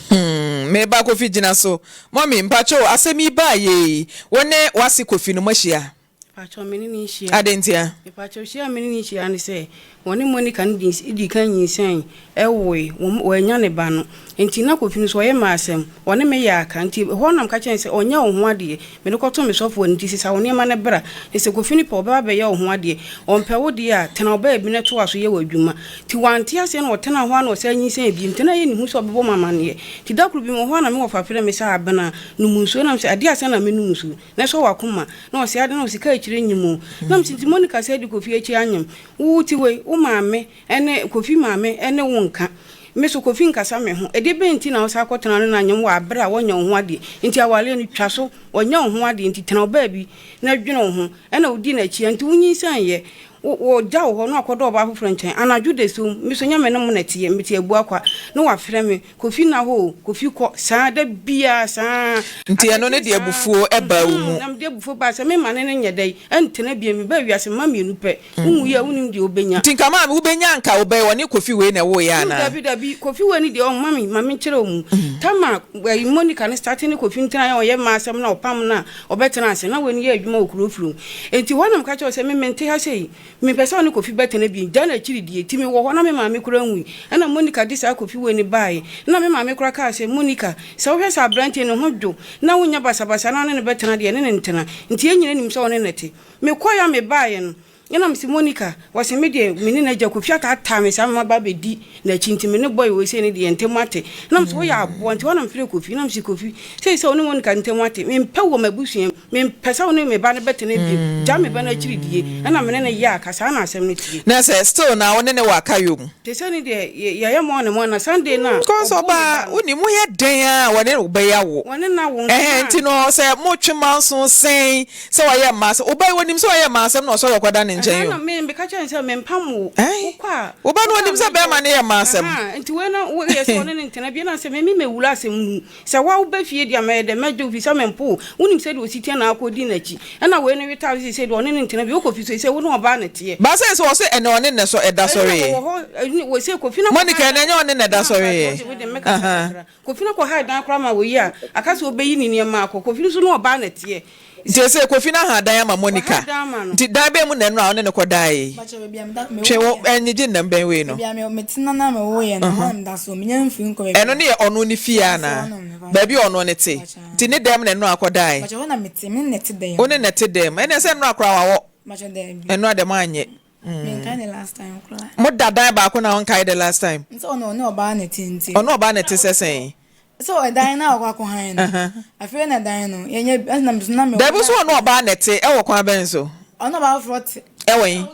Hmm, me ba Kofi gyina so. Mummy, mpakyɛw, asɛm yi baa yɛ yi, wo ne w'ase Kofi no moahyia? Mepakyɛw, me ne no nhyia. Adɛn ntia? Mepakyɛw, hyia a me ne no nhyia ne sɛ, wɔne Monica no dii kan nyinsɛn woe, wɔannya ne ba no. Enti na Kofi no nso ɔyɛ m'asɛm, ɔne me yɛ aka. Enti ɛhɔ na meka kyerɛɛ no sɛ, ɔnyɛ wo ho adeɛ. Mede kɔtoo me sɔfo hɔ, enti sesa wo nneɛma na bra. Na sɛ Kofi no pɛ a, ɔbɛba abɛyɛ wo ho adeɛ. Ɔmpɛ wo deɛ a, tena wo baabi na toa so yɛ w'adwuma. Nti wante aseɛ na ɔtenaa hɔ ara na ɔsan nyinsɛnee bio. Nti na ɛyɛ ne hu sɛ ɔbɛbɔ me amaneɛ. Nti da koro bi mewɔ hɔ ara na me wɔfa frɛɛ me sɛ, Abena, nom nsuo. Na mese, Adeɛ asa na menom nsuo? Na ɛsɔ w'akoma? Na ɔse, Adɛn? Na ɔse, Ka akyire nyem o. Na mese, Nti Monica san di Kofi akyi anyem? Wo te hɔ yi, wo maame ne Kofi maame ne wo nka. Me so Kofi nkasa me ho. Ɛdeɛ bɛn nti na wosan kɔtena ne no anyem wɔ aberɛ a wanya wo ho adeɛ? Nti awareɛ no twa so. Wanya wo ho adeɛ nti tena wo baabi na dwene wo ho. Ɛna wodi n'akyi a, nti wonyinsɛneeɛ. Wo, wɔgya wo hɔ na wakɔdɔ ɔbaa foforɔ nkyɛn. Anadwo dasuom, me so nyɛ me ne mo na ɛteɛ, mete abua kwa, na wafrɛ me, Kofi nna hɔ o, Kofi kɔ, saa, da biara, saa. Nti ɛno no Adeɛ de kye saa, abufuo baa wo mhm, mu. na mede abufuo baa sɛ memma ne no nyɛ dɛn, ɛntena bio, mebaa wiase mma mmienu pɛ, wonwui a wonnim deɛ wobɛnya. Nti nka maame wobɛnya nka wobɛyɛ ɔne Kofi wei na ɛwoeɛ Mm, anaa? dabi, dabi, Kofi wei no deɛ ɔmma me, ma menkyerɛ wo mu. Tama, ɛyi, Monica no starte ne Kofi ntena yɛ ɔyɛ mmaa asɛm na ɔpam no a, Ɔbɛtena ase. Na wei no yɛ adwuma wɔ kuro firi mu. Enti hɔ na meka kyerɛɛ wo sɛ me mente ha sei. Mempɛ sɛ ɔne Kofi bɛtena bio. Gya no akyiri die. Enti mewɔ hɔ na me maame koraa nwui. Ɛnna Monica de saa Kofi wei no baeɛ. Ɛnna me maame koraa kaa sɛ, Monica, sɛ wohwɛ sɛ aberanteɛ yi ne ho dwo na wonyɛ basabasa na wo ne no bɛtena deɛ, ne no ntena. Enti yɛn nyinaa nim sɛ wo ne no te. Mekɔeɛ a mebaeɛ no, Ɛna mese Monica, ɔse me deɛ me ne n'agya Kofi ataataa me saa ma maba abɛdi n'akyi nti me ne boy wei sei no deɛ yɛn ntam ate. Ɛna mese woyɛ aboa nti hɔ na mefrɛɛ Kofi ɛna mese Kofi sei sɛ wo ne Monica ntam ate mempɛ wo wɔ m'abusua mu mempɛ sɛ wo ne me ba no bɛtena bio gya me ba no akyiri die ɛna me ne no yɛɛ aka saa na asɛm no teɛ. Na sɛ still na wo ne no wɔ akayɔ mu. Te sɛ ne deɛ yɛyɛ mɔɔ ne mɔɔ na Sunday no a Because ɔboo me ɔbaa ba no. wonim woyɛ dɛn ara wɔne wo bɛyɛ awo. Wɔne no awo nso Ɛhɛn na. nti no sɛ motwe manso sɛn sɛ ɔyɛ mmaa asɛm ɔbaa yi wɔnim sɛ ɔyɛ mmaa asɛm na ɔsɔre ɔkɔda ne nkyɛn. nkyɛn Ɛhã o. na me meka kyerɛɛ no sɛ mempam wo. Ɛn, Wokɔ a, wo ba no wokɔ a ɔnim sɛ mɛgye bɛrima wo. no yɛ mmaa asɛm. Ɛhã, nti wei no woyɛ sɛ ɔne no ntena bio. Ɛna sɛ me me mɛwura asɛm no mu. Sɛ wo a woba fie deɛ a mɛyɛ dɛ mɛgye wo firi sɛ mempo wo. Wonim sɛdeɛ ɔsi teɛ na akɔdi n'akyi. Ɛna wei no wetare seesei deɛ ɔne no ntena bio. Wokɔ fie seesei wo ne ɔbaa na ɛteɛ. Ba sɛ sɛ ɔse ɛnɛ ɔne nɛ sɔ ɛda Ɛna sɔreɛ. wɔwɔ hɔ, ɛne wɔ sɛ Kofi na kɔha Monica ɛnɛ dan. ɛnyɛ ɔne nɛ da Ɛna mpakyɛ sɔreɛ. wode wode mɛkasa Ahaa. kakra. Kofi no kɔhae dan koraa ma oyi a aka sɛ ɔbɛyi ne nneɛma akɔ. Kofi nso ne ɔbaa na ɛteɛ. Nti ɛsei Kofi no aha dan ama Monica. Waha dan ama no. Nti dan bɛn mu na ɛnora a wo ne no kɔdaeɛ yi? Mpakyɛ baabi a meda Twe wo mewoeɛ no. ɛnyegye nnam bɛn wei no. Baabi a me metena na mewoeɛ no ɛhɔ na meda so menya mfiri nkɔ baabi Ɛno ne yɛ ɔno ne fie a. Sɛ anaa? hɔnom no mpakyɛ. Baabi a ɔno ne te. Mpakyɛ Nti ne dɛm na ɛnora akɔdaeɛ? Mpakyɛ hɔ na mete me ne na ɛte dɛm. Wo ne na ɛte dɛm. Ɛneɛ sɛ ɛnora koraa wawɔ. Mpakyɛ daabi. Ɛnora deɛ moanyɛ. Menkae the last time koraa. Mo da dan baako na wonkae the last time? Sɛ ɔno ɔne ɔbaa na ɛte nti. Ɔne ɔbaa na ɛte sɛ sɛn? Sɛ ɛdan no a ɔkɔ akɔhan no. Afei na dan no yɛnyɛ bi ɛna na me. Dabi so ɔne ɔbaa na ɛte ɛwɔ kwan bɛn so? Ɔne ɔbaa foforɔ te. Ɛwɔ he?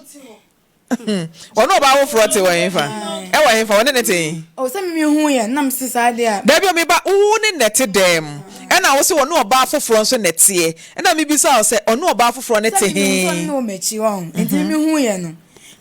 Ɔne ɔbaa foforɔ te wɔ he fa? Ɛwɔ he fa? Ɔne ne te he? O sɛ me hu yɛ na me se saa deɛ a. Dabi o me ba wo ne na ɛte dɛm ɛna wo se ɔne ɔbaa foforɔ nso na ɛteɛ ɛna me bisa wo sɛ ɔne ɔbaa foforɔ no te Sɛ me hu sɛ he? ɔne no wɔ m'akyi wahu nti me hu yɛ no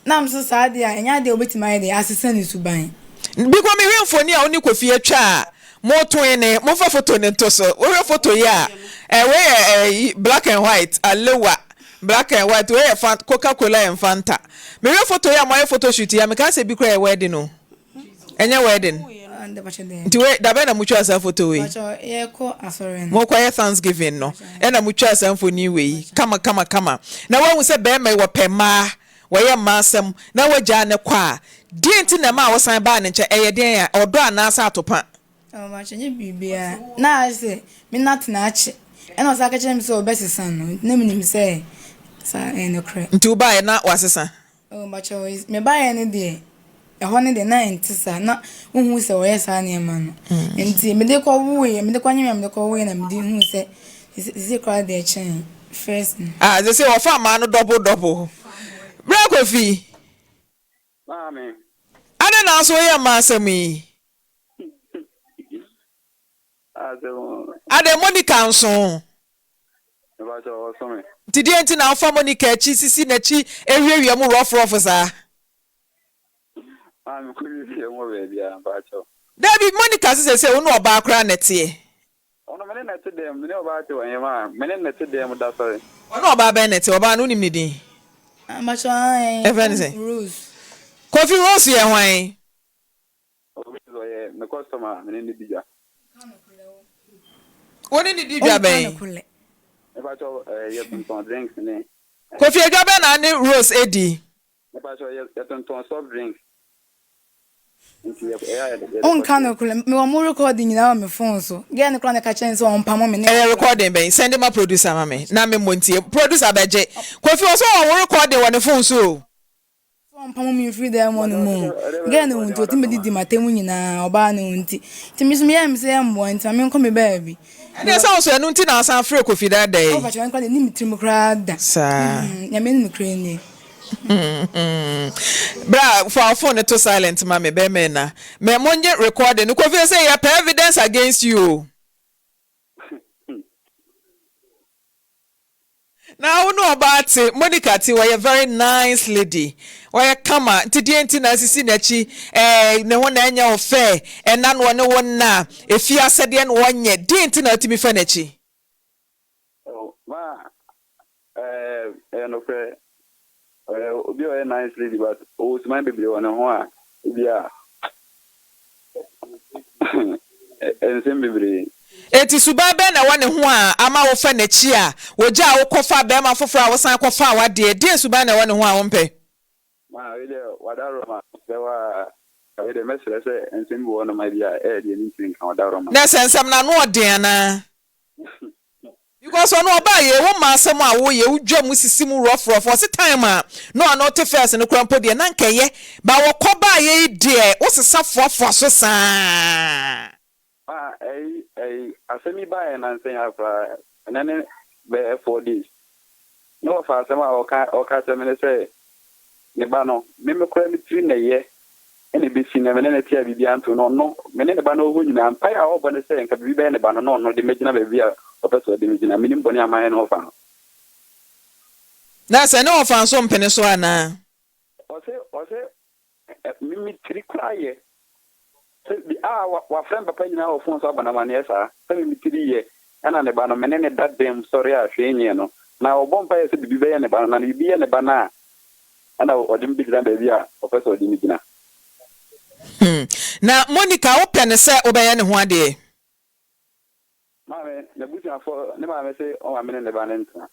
na me so saa deɛ a ɛnyɛ adeɛ a obetumi ayɛ deɛ asesa ne suban. Bikɔ me hwɛ mfoni a wo ne Kofi atwa a mo toe ne mo nfa foto no nto so wo hwɛ foto yi a eh wei yɛ eh black and white alewa black and white wei yɛ fan coca cola and fanta me hwɛ foto yi a mo ayɛ photo shoot yi a me kaa sɛ bi koraa yɛ wedding o ɛnyɛ wedding nti wei dabɛn na mo twaa saa foto wei mo kɔ yɛ thanksgiving no ɛna mo twaa saa mfoni wei kama kama kama na wahu sɛ bɛrima yi wɔpɛ mmaa wɔyɛ mmaa asɛm na wagyaa ne kɔ a deɛ nti na ɛma a wosan baa ne nkyɛn ɛyɛ deɛn a ɔdɔ anaasɛ atopa. Ɔmakyɛ nyɛ biribiara na ayɛ sɛ me na tena akye ɛna ɔsan ka kyerɛ me sɛ ɔbɛsesa no nti na menim sɛ saa ɛyɛ nokorɛ. Nti wobaeɛ na wasesa? Oh mpakyɛw me baeɛ no deɛ ɛhɔ no deɛ na ɛnte saa na wohu sɛ wɔyɛ saa nneɛma no nti mede kɔ woeɛ mede kɔ nyem a mede kɔ woeɛ na mede huu sɛ sisi koraa deɛ ɛkyɛn first no. Ah sese wɔfa mmaa no double double. Bra Kofi. Maame. Adɛn na nso woyɛ mmaa asɛm yi? Asɛm o. Adɛn Monica nso? Mepakyɛw ɔso me. Nti deɛn nti na wofa Monica akyi sisi n'akyi wiawia mu rɔf rɔf saa? Maa me kɔ wiawia mu wɔ baabiara mpakyɛw. Dabi Monica se sɛsɛ wo ne ɔbaa koraa na ɛteɛ. Ɔno me ne no te dɛm, me ne ɔbaa te wɔ he maa me ne no te dɛm da sɔre. Ɔne ɔbaa bɛn na ɛte? Ɔbaa no wonim ne din? Mpakyɛw ae Yɛfrɛ no sɛn? Rose. Kofi Rose yɛ hwan? Rose ɔyɛ me customer a me ne no di dwa. Wo ne no di dwa bɛn? Mepakyɛw eh, yɛtontɔn drinks ne. Kofi adwa bɛn na ne Rose di? Mepakyɛw yɛ yɛtontɔn soft drinks. Nti yɛ ɛyɛ a yɛde yɛde Wonka kɔhyɛ. nokorɛ, mewɔ mo recording nyinaa wɔ me phone so. Girl no koraa na ɛka kyerɛɛ me sɛ ɔmpamo me ne. Ɛyɛ recording bɛn? Sɛnde ma producer ma me na me mmɔ ntie. Producer bɛgye. Kofi ɔsɛ ɔwɔ wo recording wɔ ne phone so o. Sɛ ɔmpamo me mfiri dan mu hɔ nom o. Girl no ho nti ɔtumi didi m'atɛm nyinaa, ɔbaa no ho nti. Nti me nso meyɛɛ me sɛ ɛmmoa nti ma menkɔ me baabi. Ɛnneɛ sɛ wo nso ɛno nti na wosan frɛɛ Kofi dada yi? Oh pakyɛ ɛno koraa deɛ ɛnni me tirim koraa da. Saa. Nyame anim nokorɛ nie. Bra fa wo phone no to silent ma me bɛrima na me monnye recording no Kofi ese yɛpɛ evidence against you o. Na wo ne ɔbaa te, Monica te, ɔyɛ very nice lady, ɔyɛ kama, nti deɛ nti na asisi n'akyi, eh, ne ho na ɛnyɛ wo fɛ, ɛna na ɔne wo nna, efie asɛdeɛ na ɔnyɛ, deɛ nti na atumi fa n'akyi? Oh, ma, eh, ɛyɛ nokorɛ, ɔyɛ obi a ɔyɛ nice lady but ɔwɔ suban bebree wɔ ne ho a, ebi a, Nsɛm bebree. Enti suban bɛn na ɛwɔ ne ho a ama wofa n'akyi a wogyaa wo kɔfaa barima foforɔ a wosan kɔfaa w'adeɛ? Deɛn suban na ɛwɔ ne ho a wompɛ? Ma wei deɛ w'adaworoma mesrɛ wo aa wei deɛ mɛsrɛ sɛ nsɛm bi wɔ hɔnom a ebia ɛyɛ deɛ mentumi nka w'adaworoma. Na sɛ nsɛm no ano ɔden anaa? Because ɔno ɔbaa yei wo ma asɛm a woyɛ wo dwa mu sisi mu rough rough ɔse time a na ɔno te first no koraa mpo deɛ na nka ɛyɛ but wɔkɔ baa yei deɛ wo sesa foafoa so saa. Ma ɛyi ɛyi asɛm yi baeɛ nansa yi ara koraa ɛnɛ ne bɛyɛ 4 days na wɔfa asɛm a ɔka ɔka kyerɛ me ne sɛ ne ba no me me koraa me tiri na ɛyɛ ɛna ɛbɛsi nnɛ me ne no te a biribiara nto no ɔno me ne ne ba no wɔ hɔ nyinaa mpaeɛ a ɔbɔ ne sɛ nka biribi bɛyɛ ne ba no na ɔno de mɛgyina baabi a ɔpɛ sɛ ɔde me gyina menim bɔne a mayɛ no ɔfa no. Na sɛ ne wɔfa nso mpene so anaa? Ɔse ɔse me me tiri koraa yɛ sɛ bi a wafrɛ me papa nyinaa wɔ fon so abɔ no amaneɛ saa sɛ me me tiri yɛ ɛna ne ba no me ne no da dɛm sɔre a hwee nyɛ no na ɔbɔ mpaeɛ sɛ biribi bɛyɛ ne ba no na biribi yɛ ne ba no a ɛna ɔde me bɛgyina baabi a ɔpɛ sɛ ɔde me gyina. Hmm. Na Monica wopɛ no sɛ wobɛyɛ ne ho adeɛ? Maame, n'abusuafoɔ, ne maame se ɔma me ne ne ba no ntena.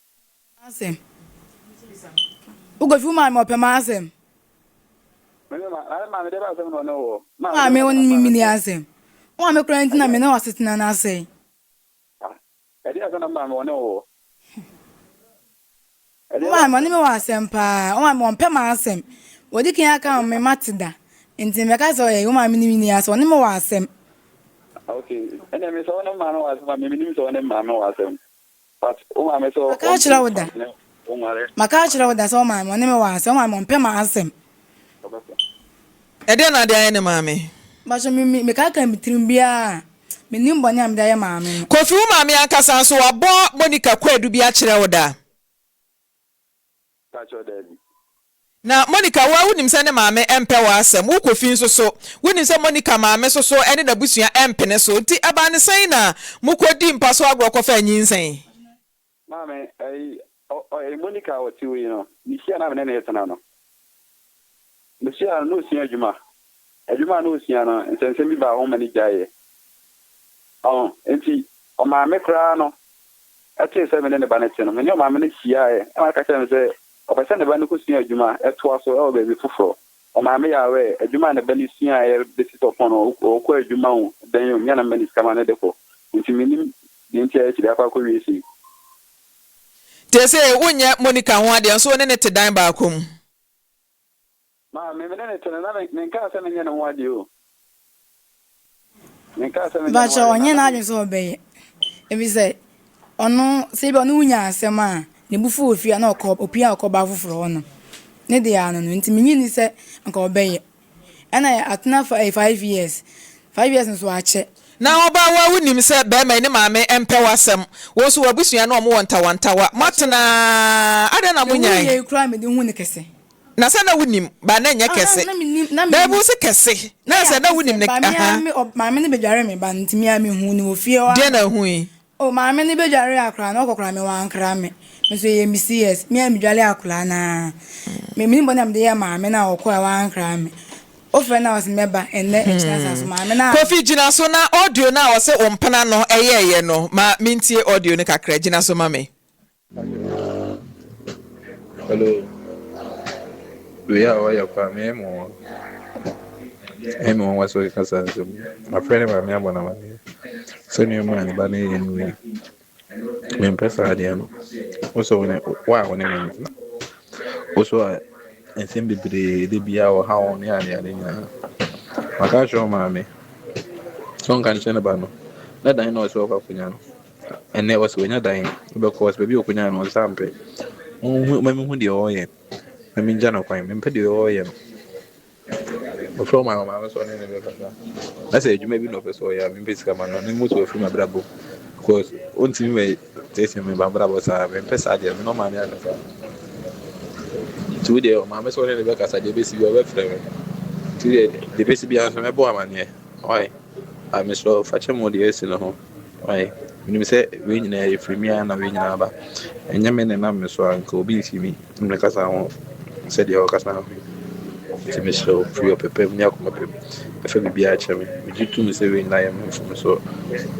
M'asɛm. Wo Kofi wo maame ɔpɛ m'asɛm. Me ne ma, na ne maame deɛ bɛ asɛm na ɔne wo wɔ. Wo maame wo ne me mini asɛm. Wo maame koraa nti na me ne w'asetena no asɛe. Ah, ɛdeɛ asɛm na me maame ɔne wo wɔ. Wo maame ɔne me wɔ asɛm paa. Wo maame ɔmpɛ m'asɛm. Wadi kan aka ama me mate da. Nti mɛka sɛ ɔyɛ wo maame ne me nni asɛm. Ɔne me wɔ asɛm. Ok, ɛnna me sɛ ɔne wo maame wɔ asɛm a, me menim sɛ ɔne me maame wɔ asɛm. But wo maame sɛ Maka akyerɛ wo da. Maka akyerɛ wo da sɛ wo maame ɔne me wɔ asɛm. Wo maame ɔmpɛ m'asɛm. Ɛdeɛn na ade ayɛ ne maame? Mpakyɛ me me mekaka me tirim biara a mennim bɔne a mede ayɛ maame no. Kofi wo maame ankasa nso wabɔ Monica kwaadu bi akyerɛ wo da? Mpakyɛw daabi. Na Monica wo ara wonim sɛ ne maame mpɛ w'asɛm, wo Kofi nso so wonim sɛ Monica maame nso so ne n'abusua mpene so nti ɛbaa ne sɛn na mokɔdii mpa so agorɔ kɔfaa nyinsɛn? Maame, ɛyi, ɔ, ɔ, Monica a ɔte hɔ yi no, mehyia no a me ne no retena no, mehyia no na ɔsua adwuma. Adwuma a na ɔsua no, nsɛnsɛm bi baa ho ma no gyaeɛ. Ɔho, nti ɔmaame koraa no tee sɛ me ne ne ba no te no, me ne ɔmaame no hyiaeɛ ma ɔka kyerɛɛ me sɛ ɔpɛ sɛ ne ba no kɔsua adwuma toa so wɔ baabi foforɔ. Ɔmaame yɛ aware, adwuma a ne ba no suaeɛ bɛsi sɛ ɔpɔn no, ɔkɔ adwuma o, dɛn o, me a na mema no sika ma no de kɔ. Nti mennim Deɛ nti a akyiri akɔ akɔwie sei. Seesei wonyɛ Monica ho adeɛ nso wo ne no te dan baako mu. Ma me me ne no te no na me menkaa sɛ menyɛ ne ho adeɛ o. Menkaa sɛ menyɛ ne ho Mpakyɛw adeɛ na ɔnyɛ na me. n'adwene sɛ ɔbɛyɛ efisɛ ɔno sɛ ebi a ɔne wo nya asɛm a ne bo fuw ofie a na ɔkɔ opue a ɔkɔ ɔbaa foforɔ hɔ nom ne deɛ ano no nti menye nni sɛ anka ɔbɛyɛ. Ɛna atena 5 years, 5 years nso akyɛ. Na ɔbaa wo a wonim sɛ bɛɛma yi ne maame mpɛ w'asɛm, wo nso w'abusua ne ɔmo wɔ ntawantawa, moatena aa adɛn na Mehu monyae? yei koraa mede hu no kɛse. Na sɛ na wonim, but na ɛnyɛ Ah, na kɛse. na menim, na Daabi menim. wo se kɛse, na Na sɛ yɛ na wonim kɛse, no but me ara ahaa. me ɔ maame no bɛdware me ba no nti me ara mehuu no wɔ fie hɔ Deɛn na ara. wohui? Oh maame no bɛdware akwadaa no ɔkɔ koraa me wankra me me nso ɛyɛ me CS me a medware akwadaa no ara me menim bɔne a mede yɛɛ maame no a ɔkɔɛ a wankra me wofrɛ no a ɔse mɛba ɛnnɛ ɛkyena saa so maame no a. Kofi gyina so na audio no a ɔse wo mpena no yɛɛyɛ no ma mentie audio no kakra gyina so ma me. Hello. Wei a ɔyɛ koraa me ɛyɛ me nwanwa. Ɛyɛ me nwanwa sɛ ɔkeka saa nsɛm yi. Mafrɛ ne maame abɔ no amaneɛ sɛ nneɛma a ne ba no yɛ ne wei. Mempɛ saa adeɛ no. Wo sɛ wo ne wo a wo ne me ntena. Wo so a nsɛm bebree da biara ɔha wo ne adeade nyinaa. Maka akyerɛ wo maame sɛ ɔnka nkyerɛ ne ba no na dan na ɔsɛ ɔkɔ akɔnya no. Ɛnnɛ ɔse wanya dan, wobɛkɔ ɔse baabi a ɔkɔnyaa no ɔnsa mpɛ. Ɔnhu ma menhu deɛ ɔreyɛ na mengya no kwan, mempɛ deɛ ɔreyɛ no. Ɔfrɛ ɔmaame ɔmaame sɛ ɔne ne bɛkasa. Na sɛ adwuma bi na ɔpɛ sɛ ɔyɛ a mempɛ sika ma no, na mmom sɛ wafiri m'abrabɔ mu because ɔntumi mɛ teetee me m'abrabɔ saa, mempɛ saa deɛ, me ne ɔmaame akasa. Nti wo deɛ ɔmaame sɛ ɔne ne bɛkasa deɛ ɛbɛsi biara ɔbɛfrɛ me. Nti wo deɛ deɛ ɛbɛsi biara nso mɛbɔ wo amaneɛ. Why? Ah, mesrɛ wo, fa kyɛ me wɔ deɛ asi no ho. Why? Menim sɛ wei nyinaa ɛfiri me ara na wei nyinaa aba. Ɛnyɛ me na ɛnam me so a, anka obi mfi me mmɛkasa ho sɛdeɛ ɔkasa ho yi. Nti mesrɛ wo, firi ɔpɛ pa mu ne akoma pa mu, fa biribiara kyɛ me. Megye tom sɛ wei nyinaa yɛ me mfomsoɔ.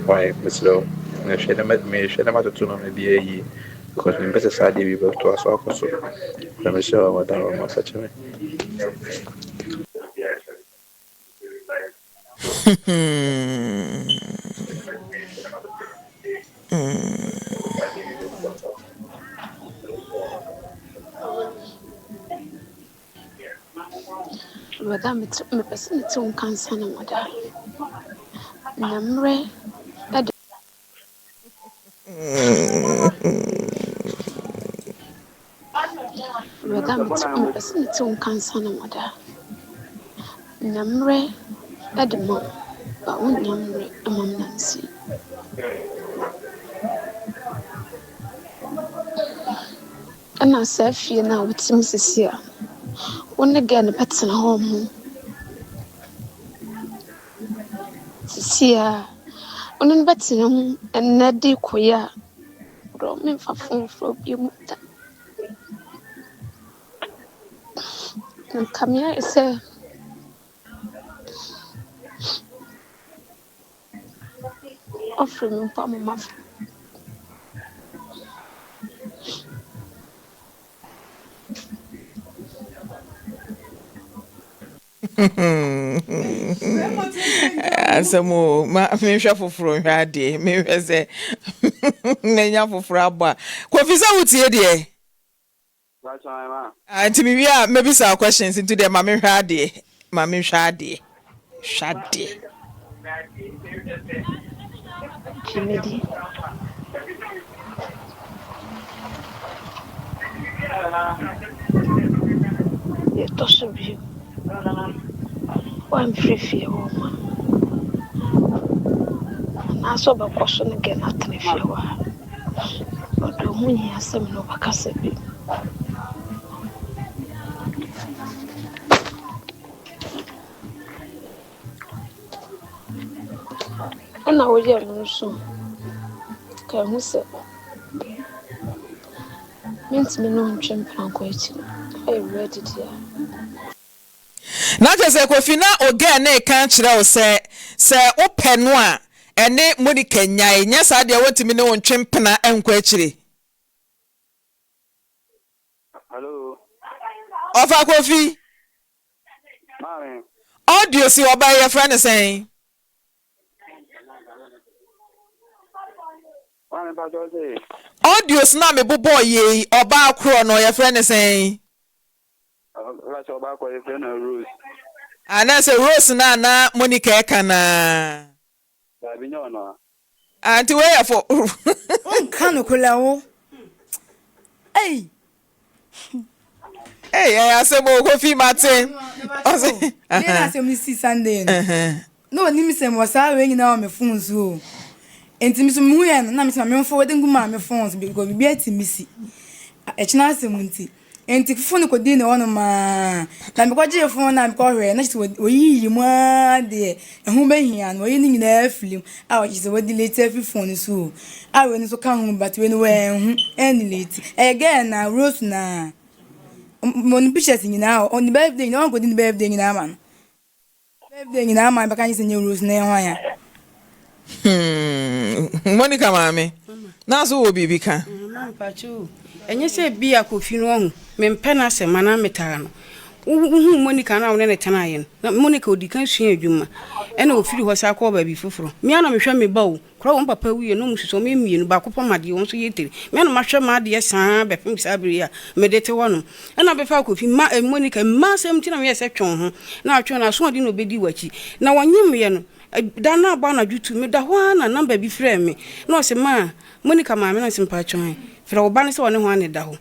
Why? Mesrɛ wo, mehwɛ na mehwɛ na matoto nneɛma biara yie because mempɛ sɛ saa adeɛ wei bɛtoa so akɔ so. Mesrɛ wo, ɔdawuroma, fa kyɛ me. Brɔda mete mepɛ sɛ mete wo nka ansa na mada. Na mmerɛ de. Brɔda mete mepɛ sɛ mete wo nka ansa na mada. Nya mmerɛ de ma wo, but wonnya mmerɛ mma me nanse. Ɛna saa fie no a wote mu sisi a, wo ne girl no bɛtena hɔ mo. Sisi a, wo ne no bɛtena mu ɛnnɛ de kɔyi a, bro memfa phone mfrɛ wo bio mu da. Nka me ayɛ sɛ. Ɔfrɛ me mpo a mema so. Asɛm o, ma menhwɛ foforɔ nhwɛ adeɛ, menhwɛ sɛ mɛnya foforɔ abɔ a. Kofi sɛ wotie deɛ? Ah, nti me wie a mɛbisa wo questions nti deɛ ma menhwɛ adeɛ, ma menhwɛ adeɛ, hwɛ adeɛ. Dwumadi. Deɛ ɛtɔ so bio, woamfiri fie hɔ mma anaasɛ wobɛkɔ so ne girl no atena fie hɔ a, Ɔdɔ ho hia sɛ me ne wo bɛkasa bio. Ɛna woyɛɛ no nso, ka ehu sɛ mentumi ne wo ntwe mpena nkɔ akyiri. Woayɛ ready deɛ a. Na kyerɛ sɛ Kofi na wo girl no reka akyerɛ wo sɛ sɛ wopɛ no a ɛne Monica nnyae, nyɛ saa deɛ wɔntumi ne wo ntwe mpena nkɔ akyire. Hello. Ɔfa Kofi. Maame. Audio si ɔbaa yi yɛfrɛ no sɛn? Maame mpakyɛ ɔse. Audios no a mebobɔɔ yɛ yi ɔbaa korɔ no yɛfrɛ no sɛn? Ɔka sɛ ɔbaakɔ yɛfrɛ no Rose. Ah na sɛ Rose no a na Monica ɛka no aa. Daabi nyɛ ɔno a. Ah nti wei yɛ fo. Wonka nokorɛ wo ei. Ei ɛyɛ asɛm o Kofi mate. Ɔse. Deɛ na asɛm no si Sunday no. Na ɔnim sɛ mewɔ saa wei nyinaa wɔ me phone so o. Nti me so mehu yɛ no na me sɛ ma memfa wɔde ngu maa me phone so because biribi atumi si. Ɛkyena asɛm nti. Enti fon no kɔdii ne hɔnom ara. Na mekɔgyee fon no a mekɔhwɛeɛ na kyerɛ sɛ wɔyiyi mu ara deɛ ɛho bɛhia no, wɔyi ne nyinaa afiri mu a kyerɛ sɛ wɔadelete afiri fon no so o. A wei no nso ka ho but wei no wɔanhu andelete. Ɛyɛ girl no ara, Rose no ara. Mewɔ ne pictures nyinaa wɔ ne birthday nyinaa, wɔankɔdi ne birthday nyinaa ama no. Birthday nyinaa maame bɛka kyerɛ sɛ nyɛ Rose na ɛyɛ hwan a. Hmm, Monica maame, na so wɔ biribi ka? Mama mpakyɛ o, ɛnyɛ sɛ bi a Kofi no wahu, mempɛ n'asɛm anaa metaa no. Wohuu Monica no a wo ne no tenaeɛ no, na Monica ɔdi kan sua adwuma, ɛna ɔfiri hɔ san kɔɔ baabi foforɔ. Me ara na mehwɛ me ba o, Koraa wɔn papa wuiɛ na wɔn susu wɔn yɛ mmienu baako pam adeɛ wɔn nso yɛ tiri me na mahwɛ m'adeɛ saa bɛpem saa bere yi a mede te hɔ nom ɛna bɛfa akɔfi ma eh, Monica mma asɛm nti na meyɛ sɛ twɛn ho na atwɛn no asoɔden na ɔbɛdi w'akyi na wɔnyem yɛ no eh, da no abɔ anadwo tu meda hɔ ara na namba bi frɛ me na ɔse ma Monica maame na ɔse mpakyɛw frɛ wo ba no sɛ ɔne ho ane da hɔ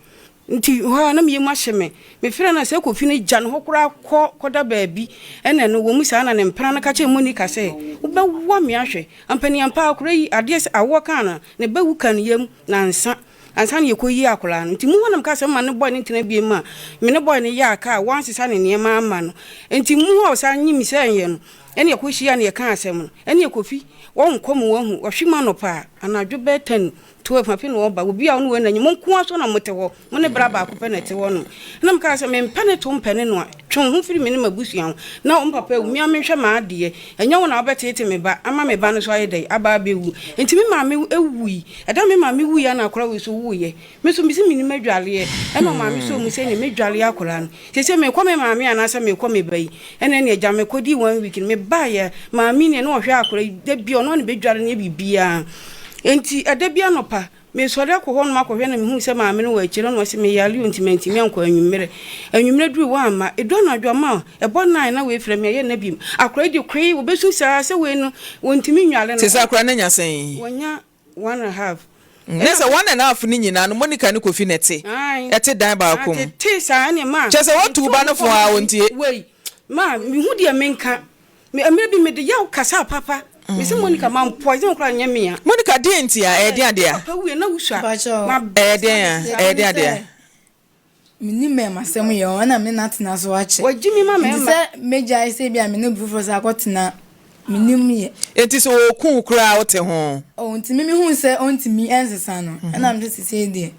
Nti hɔ ara na me yam ahye me. Mefrɛɛ no a, sɛ Kofi no gya ne hɔ koraa kɔ kɔda baabi. Ɛna ɛno, wɔ mu saa na ne mpena no ka kyerɛɛ Monica sɛ, Wobɛwa me ahwɛ. Ampaniampa ara, akwadaa yi, adeɛ sɛ awoɔ kaa no a, ne ba wu ka ne yam nansa ansa na yɛkɔyi akwadaa no. Nti mu hɔ na mekaa sɛ mma ne boy no ntena bio a me ne boy no yɛ aka a wansesa ne nneɛma amma no. Nti mu hɔ a ɔsan nyinsɛneeɛ no, ɛna yɛkɔhyiaa no yɛkaa asɛm no. Ɛnneɛ Kofi, wɔnkɔ mu wahu, wɔhwe mu anɔpa a, anadwo bɛyɛ ten 12 afei na ɔba, obi a ɔne wɔn anyi, mo nko ara so na mote hɔ, mo ne bra baako pɛ na ɛte hɔ nom. Ɛna mekaa sɛ, mempɛ ne to mpɛ ne noa, twe wo ho firi me ne m'abusua ho, na wo papa awu, me ara menhwɛ m'adeɛ, ɛnyɛ wo na wobɛteete me ba ama me ba no nso ayɛ dɛn, aba abɛwu. Enti me maame wui, ɛda a me maame wuiɛ a na akwadaa wei nso wuiɛ. Me nso mese mennim adwaleɛ, ɛna ɔmaame sɔɔ mu sɛ ɛneɛ mɛdwale akwadaa no. Seesei merekɔ me maame anaasɛ merekɔ me ba yi? Ɛna ɛneɛ gya mekɔdii one week no, mebaeɛ, maame nie na ɔhwɛ akwadaa yi, da biara ɔno ara na ɛbɛdwale no yɛ biribiara. Enti ɛda bi anɔpa, meresɔre akɔ hɔnom akɔhwɛ na mehuu sɛ maame no wɔ akyire na ɔse meyare o nti mantumi ankɔ anwummerɛ. Anwummerɛ durui wamma. Ɛdu anadwo ama ɛbɔ nine na wei frɛ me ɛyɛ nna biom. Akwadaa yi de koe, wɔbɛsu saa sɛ wei no wɔntumi nnwale no. Te sɛ akwadaa no anya sɛn? Wanya one and half. Na sɛ one and half no nyinaa no Monica ne Kofi na ɛte, ɛte dan baako mu. Atete saa ɛne ma. Kyerɛ sɛ woatu wo ba no fo a ɔntie. Wei ma mehu deɛ menka. Me mmerɛ bi mede yaw kasaa papa. Mese Monica man poison wo koraa nyɛ me a. Monica deɛn nti a? Ɛyɛ deɛn adeɛ a? Papa wuiɛ na wusua. Ɛyɛ deɛn a? Ɛyɛ deɛn adeɛ a? Mennim mmarima asɛm yɛ o, ɛna me ne no atena so akyɛ. Wagye me ma Nti mmarima. sɛ mɛgyae sɛ ebia me ne obi foforɔ san akɔtena, mennim yɛ. Enti sɛ ɔɔku wo koraa a wote ho? Oh, nti me mehuu sɛ ɔntumi nsesa no, ɛna mese sesei deɛ.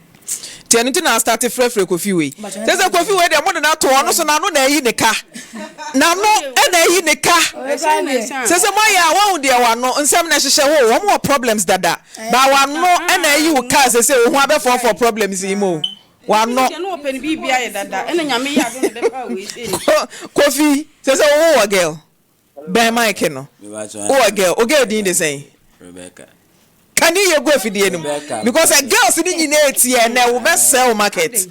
Nti ɛno nti na astarte frɛfrɛ Kofi wei. Kyerɛ sɛ Kofi wei deɛ mode no ato hɔ, ɔno nso n'ano na ayi ne ka. N'ano na ayi ne ka. Sɛ sɛ moayɛ a woahu deɛ w'ano nsɛm no ɛhyehyɛ hɔ o, wɔn wɔ problems dada. But w'ano na ayi wo ka sɛsɛ wo ho abɛfɔɔfɔɔ problems yi mu o. W'ano. Kofi, sɛ sɛ wo wɔ girl. Bɛn mic no. Wowɔ girl, wo girl din de sɛn? Rebecca. Ka ne yie gu afidie no mu because ɛ girls no nyinaa etie ɛnɛ wo bɛ sell wo market.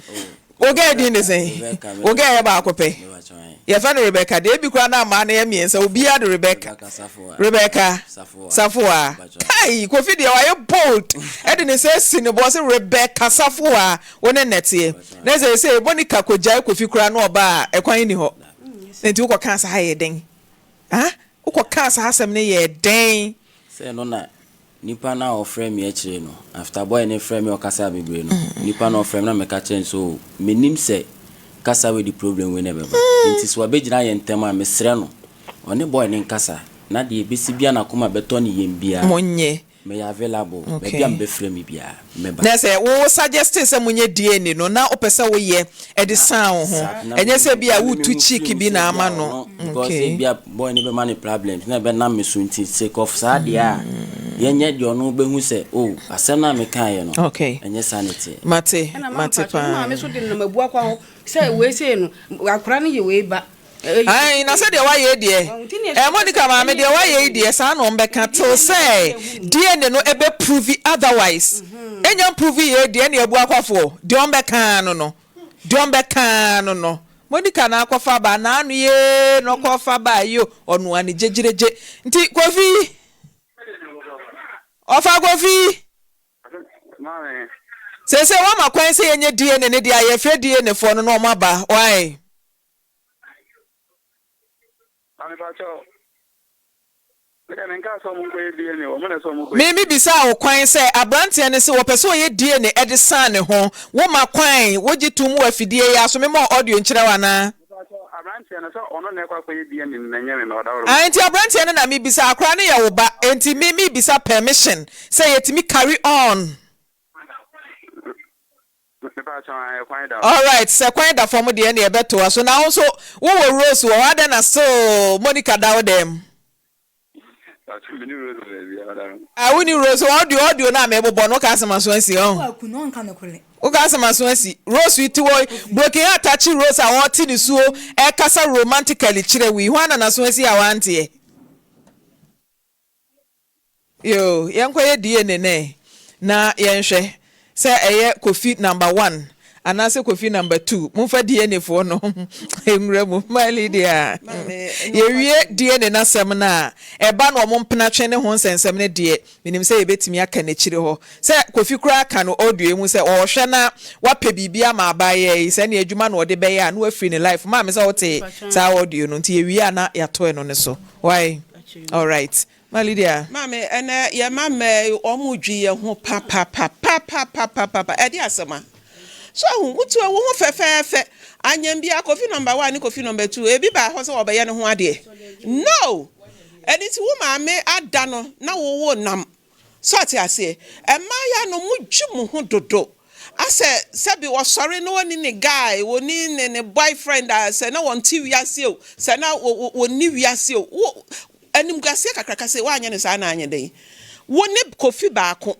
Wo girl din de sɛn? Wo girl yɛ baako pɛ. Yɛfɛ no Rebecca deɛ ebi koraa na mmaa no yɛ mmiɛnsa obiara de Rebecca. Rebecca Safoa. Kai Kofi deɛ wayɛ bold ɛde ne nsa asi ne bo ɔse Rebecca Safoa wo ne nnɛteɛ. Na sɛ sɛ Monica kɔgyae Kofi koraa na ɔba a ɛkwan nni hɔ. Enti wokɔkaa saa yɛɛ dɛn? Ah, wokɔkaa saa asɛm no yɛɛ dɛn? Sɛ ɛno na nipa no a ɔfrɛɛ me akyire no, after boy no frɛɛ me ɔkasaa bebree no, nipa no ɔfrɛɛ me na meka kyerɛɛ no sɛ oh, menim sɛ kasa wei de problem wei na ɛbɛba. Nti sɛ wabɛgyina yɛn ntam a, mesrɛ no, ɔne boy no nkasa na deɛ ɛbɛsi biara n'akoma bɛtɔ ne yam biara. Monyɛ. Meyɛ available, Okay. baabi a mobɛfrɛ me biara, mɛba. Na sɛ wo suggeste sɛ monyɛ DNA no, na wopɛ sɛ woyɛ de san wo ho, Saa, na ɛnyɛ me sɛ bi a na me woretu mehu firi cheek mu bi sɛ na ebia ama no. ɔno, because Okay. ebia boy no bɛma no problems na ɛbɛnam me so nti, sake of saa deɛ a, yɛnyɛ deɛ ɔno bɛhu sɛ oh, asɛm no a mekaeɛ no, Okay. ɛnyɛ saa na ɛteɛ. Mate, Ɛna mate mampakyɛ, me paa. maame nso de nenam abua kwa hɔ sɛ wei sei no, akwadaa no yɛ wei ba. Ae na sɛdeɛ wayɛ yi deɛ eh Monica maame deɛ wayɛ yi deɛ saa na wɔn bɛka till sɛ DNA no ɛbɛ prove otherwise ɛnya mprove yei deɛ ɛne abu akwafoɔ deɛ wɔn bɛka ara no no deɛ wɔn bɛka ara no no Monica na akɔfa ba naano yee na ɔkɔfa ba yi o ɔnoa ne gyegyeregye nti Kofi ɔfa Kofi. Seesei wɔama kwan sɛ yɛnyɛ DNA no deɛ a yɛfrɛ DNA foɔ no na wɔn aba why. Me me bisaa wo kwan sɛ abranteɛ no se wɔpɛ sɛ ɔyɛ DNA de san ne ho wo ma kwan wo gye tom wɔ afidie yi ara so me ma audio nkyerɛ wo anaa? Ae nti abranteɛ no na me bisa akora no yɛ wo ba nti me me bisa permission sɛ yɛtumi carry on. Alright sɛ kwan da fam deɛ ɛneɛ ɛbɛtoa so na wo nso wo wɔ Rose wɔ hɔ adɛn na still Monica da wo dɛm? Ah wo ni Rose wɔ audio audio no a mebobɔ no woka asɛm aso asi ɔn woka asɛm aso asi Rose yi te hɔ broken heart akye Rose a ɔte ne suo ɛkasa romantically kyerɛ wo yi hwan na n'aso asi a wanteɛ? Yoo yɛnkɔyɛ DNA nɛ na yɛnhwɛ sɛ ɛyɛ Kofi number one anaasɛ Kofi number two momfa DNA foɔ no nwura mu my Lydia yɛwie DNA no asɛm no a ɛba no ɔmo mpenatwe ne ho nsɛnsɛm no deɛ menim sɛ yɛbɛtumi aka n'akyire hɔ sɛ Kofi koraa ka no audio yi mu sɛ ɔɔhwɛ na wapɛ biribi ama abaayewa yi sɛ ɛneɛ adwuma na ɔde bɛyɛ a na wafiri ne life maame sɛ wotee saa audio no nti yɛwie a na yɛato ɛno no so why alright Ma Lydia. Maame ɛnɛ yɛ ma mmaa yi wɔn dwi yɛ ho papapapapapapapa ɛde asɛm a so ahu wotu wo ho fɛfɛɛfɛ anyɛm bia kofi number one ne kofi number two ebi baa hɔ sɛ wɔbɛyɛ ne ho adeɛ no ɛne ti wo maame ada no na wo wo nam So ate aseɛ? Mmaayaa no mo dwi mo ho dodo. Asɛ sɛbi ɔsɔre na ɔne ne guy, ɔne ne ne boyfriend a sɛ na wɔnte wiase o, sɛ na wɔnni wiase o, wo animguaseɛ kakraka sei woanyɛ no saa na anyɛ dɛn? Wo ne Kofi baako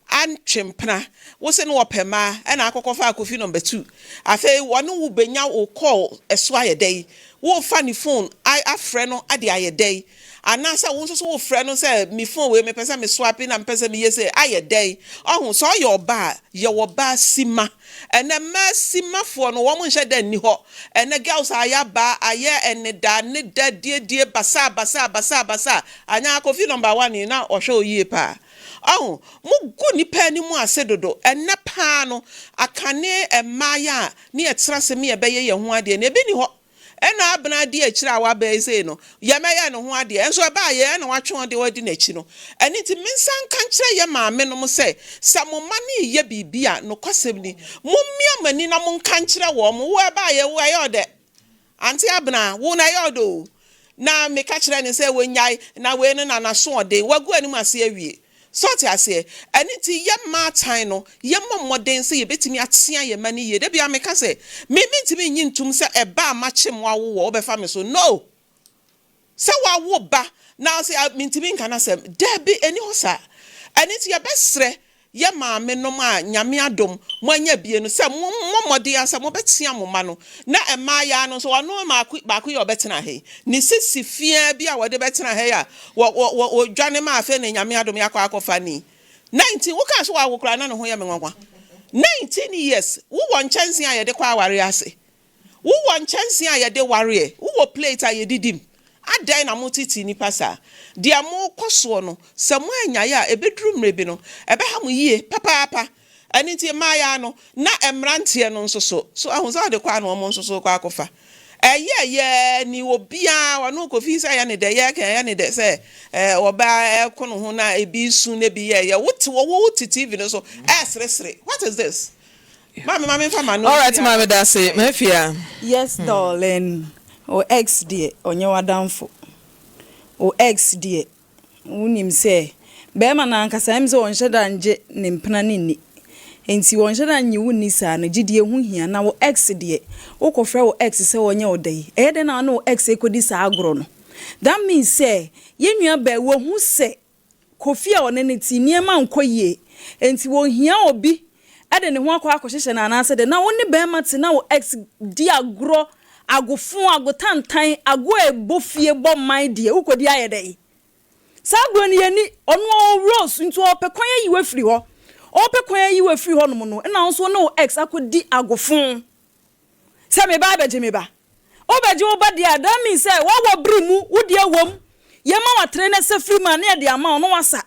antwe mpena, wo se no ɔpɛ mmaa ɛna akɔkɔfaa Kofi number 2, afei ɔne wo bɛnya wo call so ayɛ dɛn? Worefa ne phone afrɛ no de ayɛ dɛn? Anaasɛ wo nso so wofrɛ no sɛ me phone wei mepɛ sɛ me swape na mepɛ sɛ meyɛ sei ayɛ dɛn? Ɔho, sɛ ɔyɛ ɔbaa a, yɛ ɔbaa sima. Ɛnɛ mmaa simafoɔ no wɔn nhyɛ da nni hɔ. Ɛnɛ girls a yɛaba ayɛ ɛneda ne da diedie basaa basaa basaa basaa. Anyaa Kofi number one yi na ɔhwɛ wo yie paa. Ɔho, mo gu nnipa anim ase dodo. Ɛnɛ paa no, akane mmaa yi a ne yɛtena ase me yɛbɛyɛ yɛn ho adeɛ no ebi nni hɔ. Ɛna Abena adi akyire a waba yi sei no, yɛmɛyɛ ne ho adeɛ. Nso ɛbaa yɛ ɛna watwe ɔde wadi n'akyi no. Ɛno nti mensan nka nkyerɛ yɛ maame nom sɛ, sɛ mo mma no reyɛ biribi a, nokwasɛm ni, mommia mo ani na monka nkyerɛ wɔn. Wo ɛbaa yɛ, wo ɛyɛ ɔdɛ. Auntie Abena, wo na ɛyɛ ɔdɛ o. Na meka kyerɛɛ no sɛ wɔnnyae, na wei no na n'asoɔden, wagu anim ase awie. So ɔte aseɛ? Ɛno nti yɛn mmaatan no, yɛmmɔ mmɔden sɛ yɛbɛtumi atea yɛn mma no yie. Da biara meka sɛ, me mentumi nnye ntom sɛ ɛba a makyem wawo wɔ, wobɛfa me so. No! Sɛ wawo ba na ɔse ah mentumi nka n'asɛm. Dabi, ɛnni hɔ saa. Ɛno nti yɛbɛsrɛ yɛ maame nom a Nyame adom mo anya bie no sɛ mo mmɔ mmɔden ara sɛ mo bɛtea mo mma no na mmaayaa no nso ɔno maako baako yi a ɔbɛtena ha yi ne sisi fiaa bi a wɔde bɛtena ha yi a wɔ wɔ wɔ wɔdwane ma afei na Nyame adom yɛakɔ akɔfa ni 19 wokaa sɛ wawo koraa na ne ho yɛ me nwanwa 19 years wowɔ nkyɛnsee a yɛde kɔ awareɛ ase Wowɔ nkyɛnsee a yɛde wareɛ? Wowɔ plate a yɛdidi mu? Adɛn na motete nnipa saa? Deɛ morekɔ soɔ no, sɛ moannyae a, ɛbɛduru mmerɛ bi no, ɛbɛha mo yie papaapa. Ɛno nti, mmaayaa no, na mmeranteɛ no nso so, so ahu sɛ wɔde kɔ a na wɔn nso so rekɔ akɔfa? Ɛyɛɛyɛ ni obiara, ɔno Kofi sɛ ɛyɛ ne dɛ, yɛreka ɛyɛ ne dɛ sɛ ɔbaa ɛreko ne ho na ebi resu na ebi yɛɛyɛ. Wote hɔ, wote TV no so ɛreseresere. What is this? Maame ma menfa m'ano Alright nsi maame ano. dase mafia. Yes darling, wo ex deɛ ɔnyɛ w'adamfo, wo ex deɛ wonim sɛ bɛɛma no ankasa ɛm sɛ ɔnhyɛ da ngye ne mpena no nni nti ɔnhyɛ da nnye wo nni saa no gyidie ho hia na wo ex deɛ wokɔ frɛ wo ex sɛ ɔnyɛ wo dɛ yi ɛyɛ dɛn na wo ne wo ex ɛkɔdi saa agorɔ no that means sɛ yɛn nua baa yi wahu sɛ Kofi a ɔne no te, nneɛma nkɔ yie, enti ɔhia obi de ne ho akɔ akɔhyehyɛ no anaasɛ dɛn? Na wo ne barima te na wo ex di agorɔ, agofo, agotantan, agoɔ a ɛbɔ fie bɔ man deɛ, wokɔdi ayɛ dɛn? Saa agorɔ no yɛnni, ɔno ɔwɔ Rose nti ɔrepɛ kwan ayi wo afiri hɔ. Ɔrepɛ kwan ayi wo afiri hɔnom no, ɛna wo nso wo ne wo ex akɔdi agofo. Sɛ me ba abɛgye me ba. Wobɛgye wo ba deɛ a, that means sɛ woawɔ bere mu, wo deɛ wom. Yɛma wo atere na ɛsɛ firi mu a, na yɛde ama wo na woasa.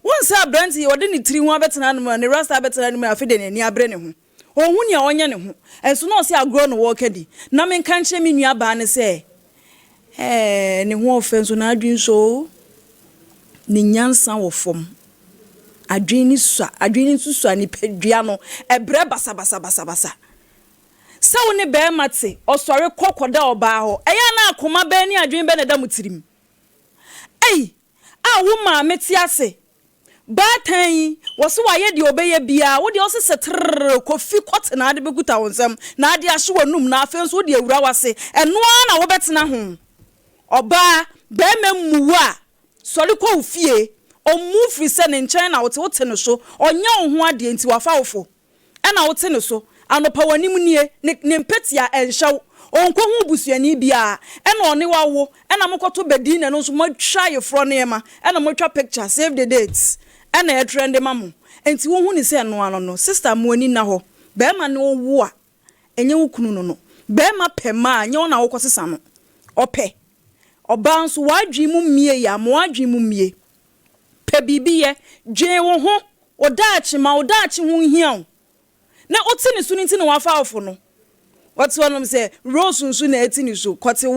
Wohu sɛ aberante yi, ɔde ne tiri ho abɛtena hanom a, ne rasta abɛtena hanom a, afei deɛ n'ani abere ne ho. Ɔnhu nea ɔnyɛ ne ho. Nso na ɔse agorɔ na wɔreka di. Na menka nkyerɛ me nuabaa no sɛ, Ɛɛ, ne ho ɔfɛ nso n'adwene sɔ o. Ne nyansa wɔ fam. Adwene no sua, adwene no nso sua nipadua no, ɛbrɛ basabasabasabasa. Sɛ wo ne barima te, ɔsɔre kɔ kɔda ɔbaa hɔ, ɛyɛ a na akoma bɛn ne adwene bɛn na ɛda mo tirim? Ei, a wo maame te ase, baatan yi, wɔse wayɛ deɛ ɔbɛyɛ biara, wo deɛ wose sɛ trrr, Kofi kɔte na ade bɛkuta wo nsam, na ade ahye w'anum, na afei nso wode awura w'ase, ɛno ara na wobɛtena ho. Ɔbaa, barima mmu wo a, Sɔre kɔ wo fie. Ɔmmu wo firi sɛ ne nkyɛn na wote, wote no so. Ɔnyɛ wo ho adeɛ nti wafa wo fo. Ɛna wote ne so. Anɔpa w'anim nie, ne ne mpɛtea ɛnhyɛ wo. Ɔnkɔhu wo busuani biara. Ɛna ɔne wo awo. Ɛna mokɔto bɛdin na ɛno nso moatwa ayeforɔ nneɛma. Ɛna moatwa picture, save the date. Ɛna ɛtrɛnde ma mo. Nti wohu no sɛ ɛno ano no. Sister mo ani nna hɔ. Barima ne wo wo a, ɛnyɛ wo kunu no no. Barima pɛ mmaa a, ɛnyɛ wo na wokɔsesa no. Ɔpɛ. Ɔbaa nso, w'adwene mu mmie yɛ a, ma w'adwene mu mmie. Pɛ biribi yɛ. Dwen wo ho, wo daakye, ma wo daakye ho nhia wo. Na wote ne so no nti na wafa wo fo no. Wɔte hɔnom sɛ, Rose nso na ɛte ne so, kɔte wo.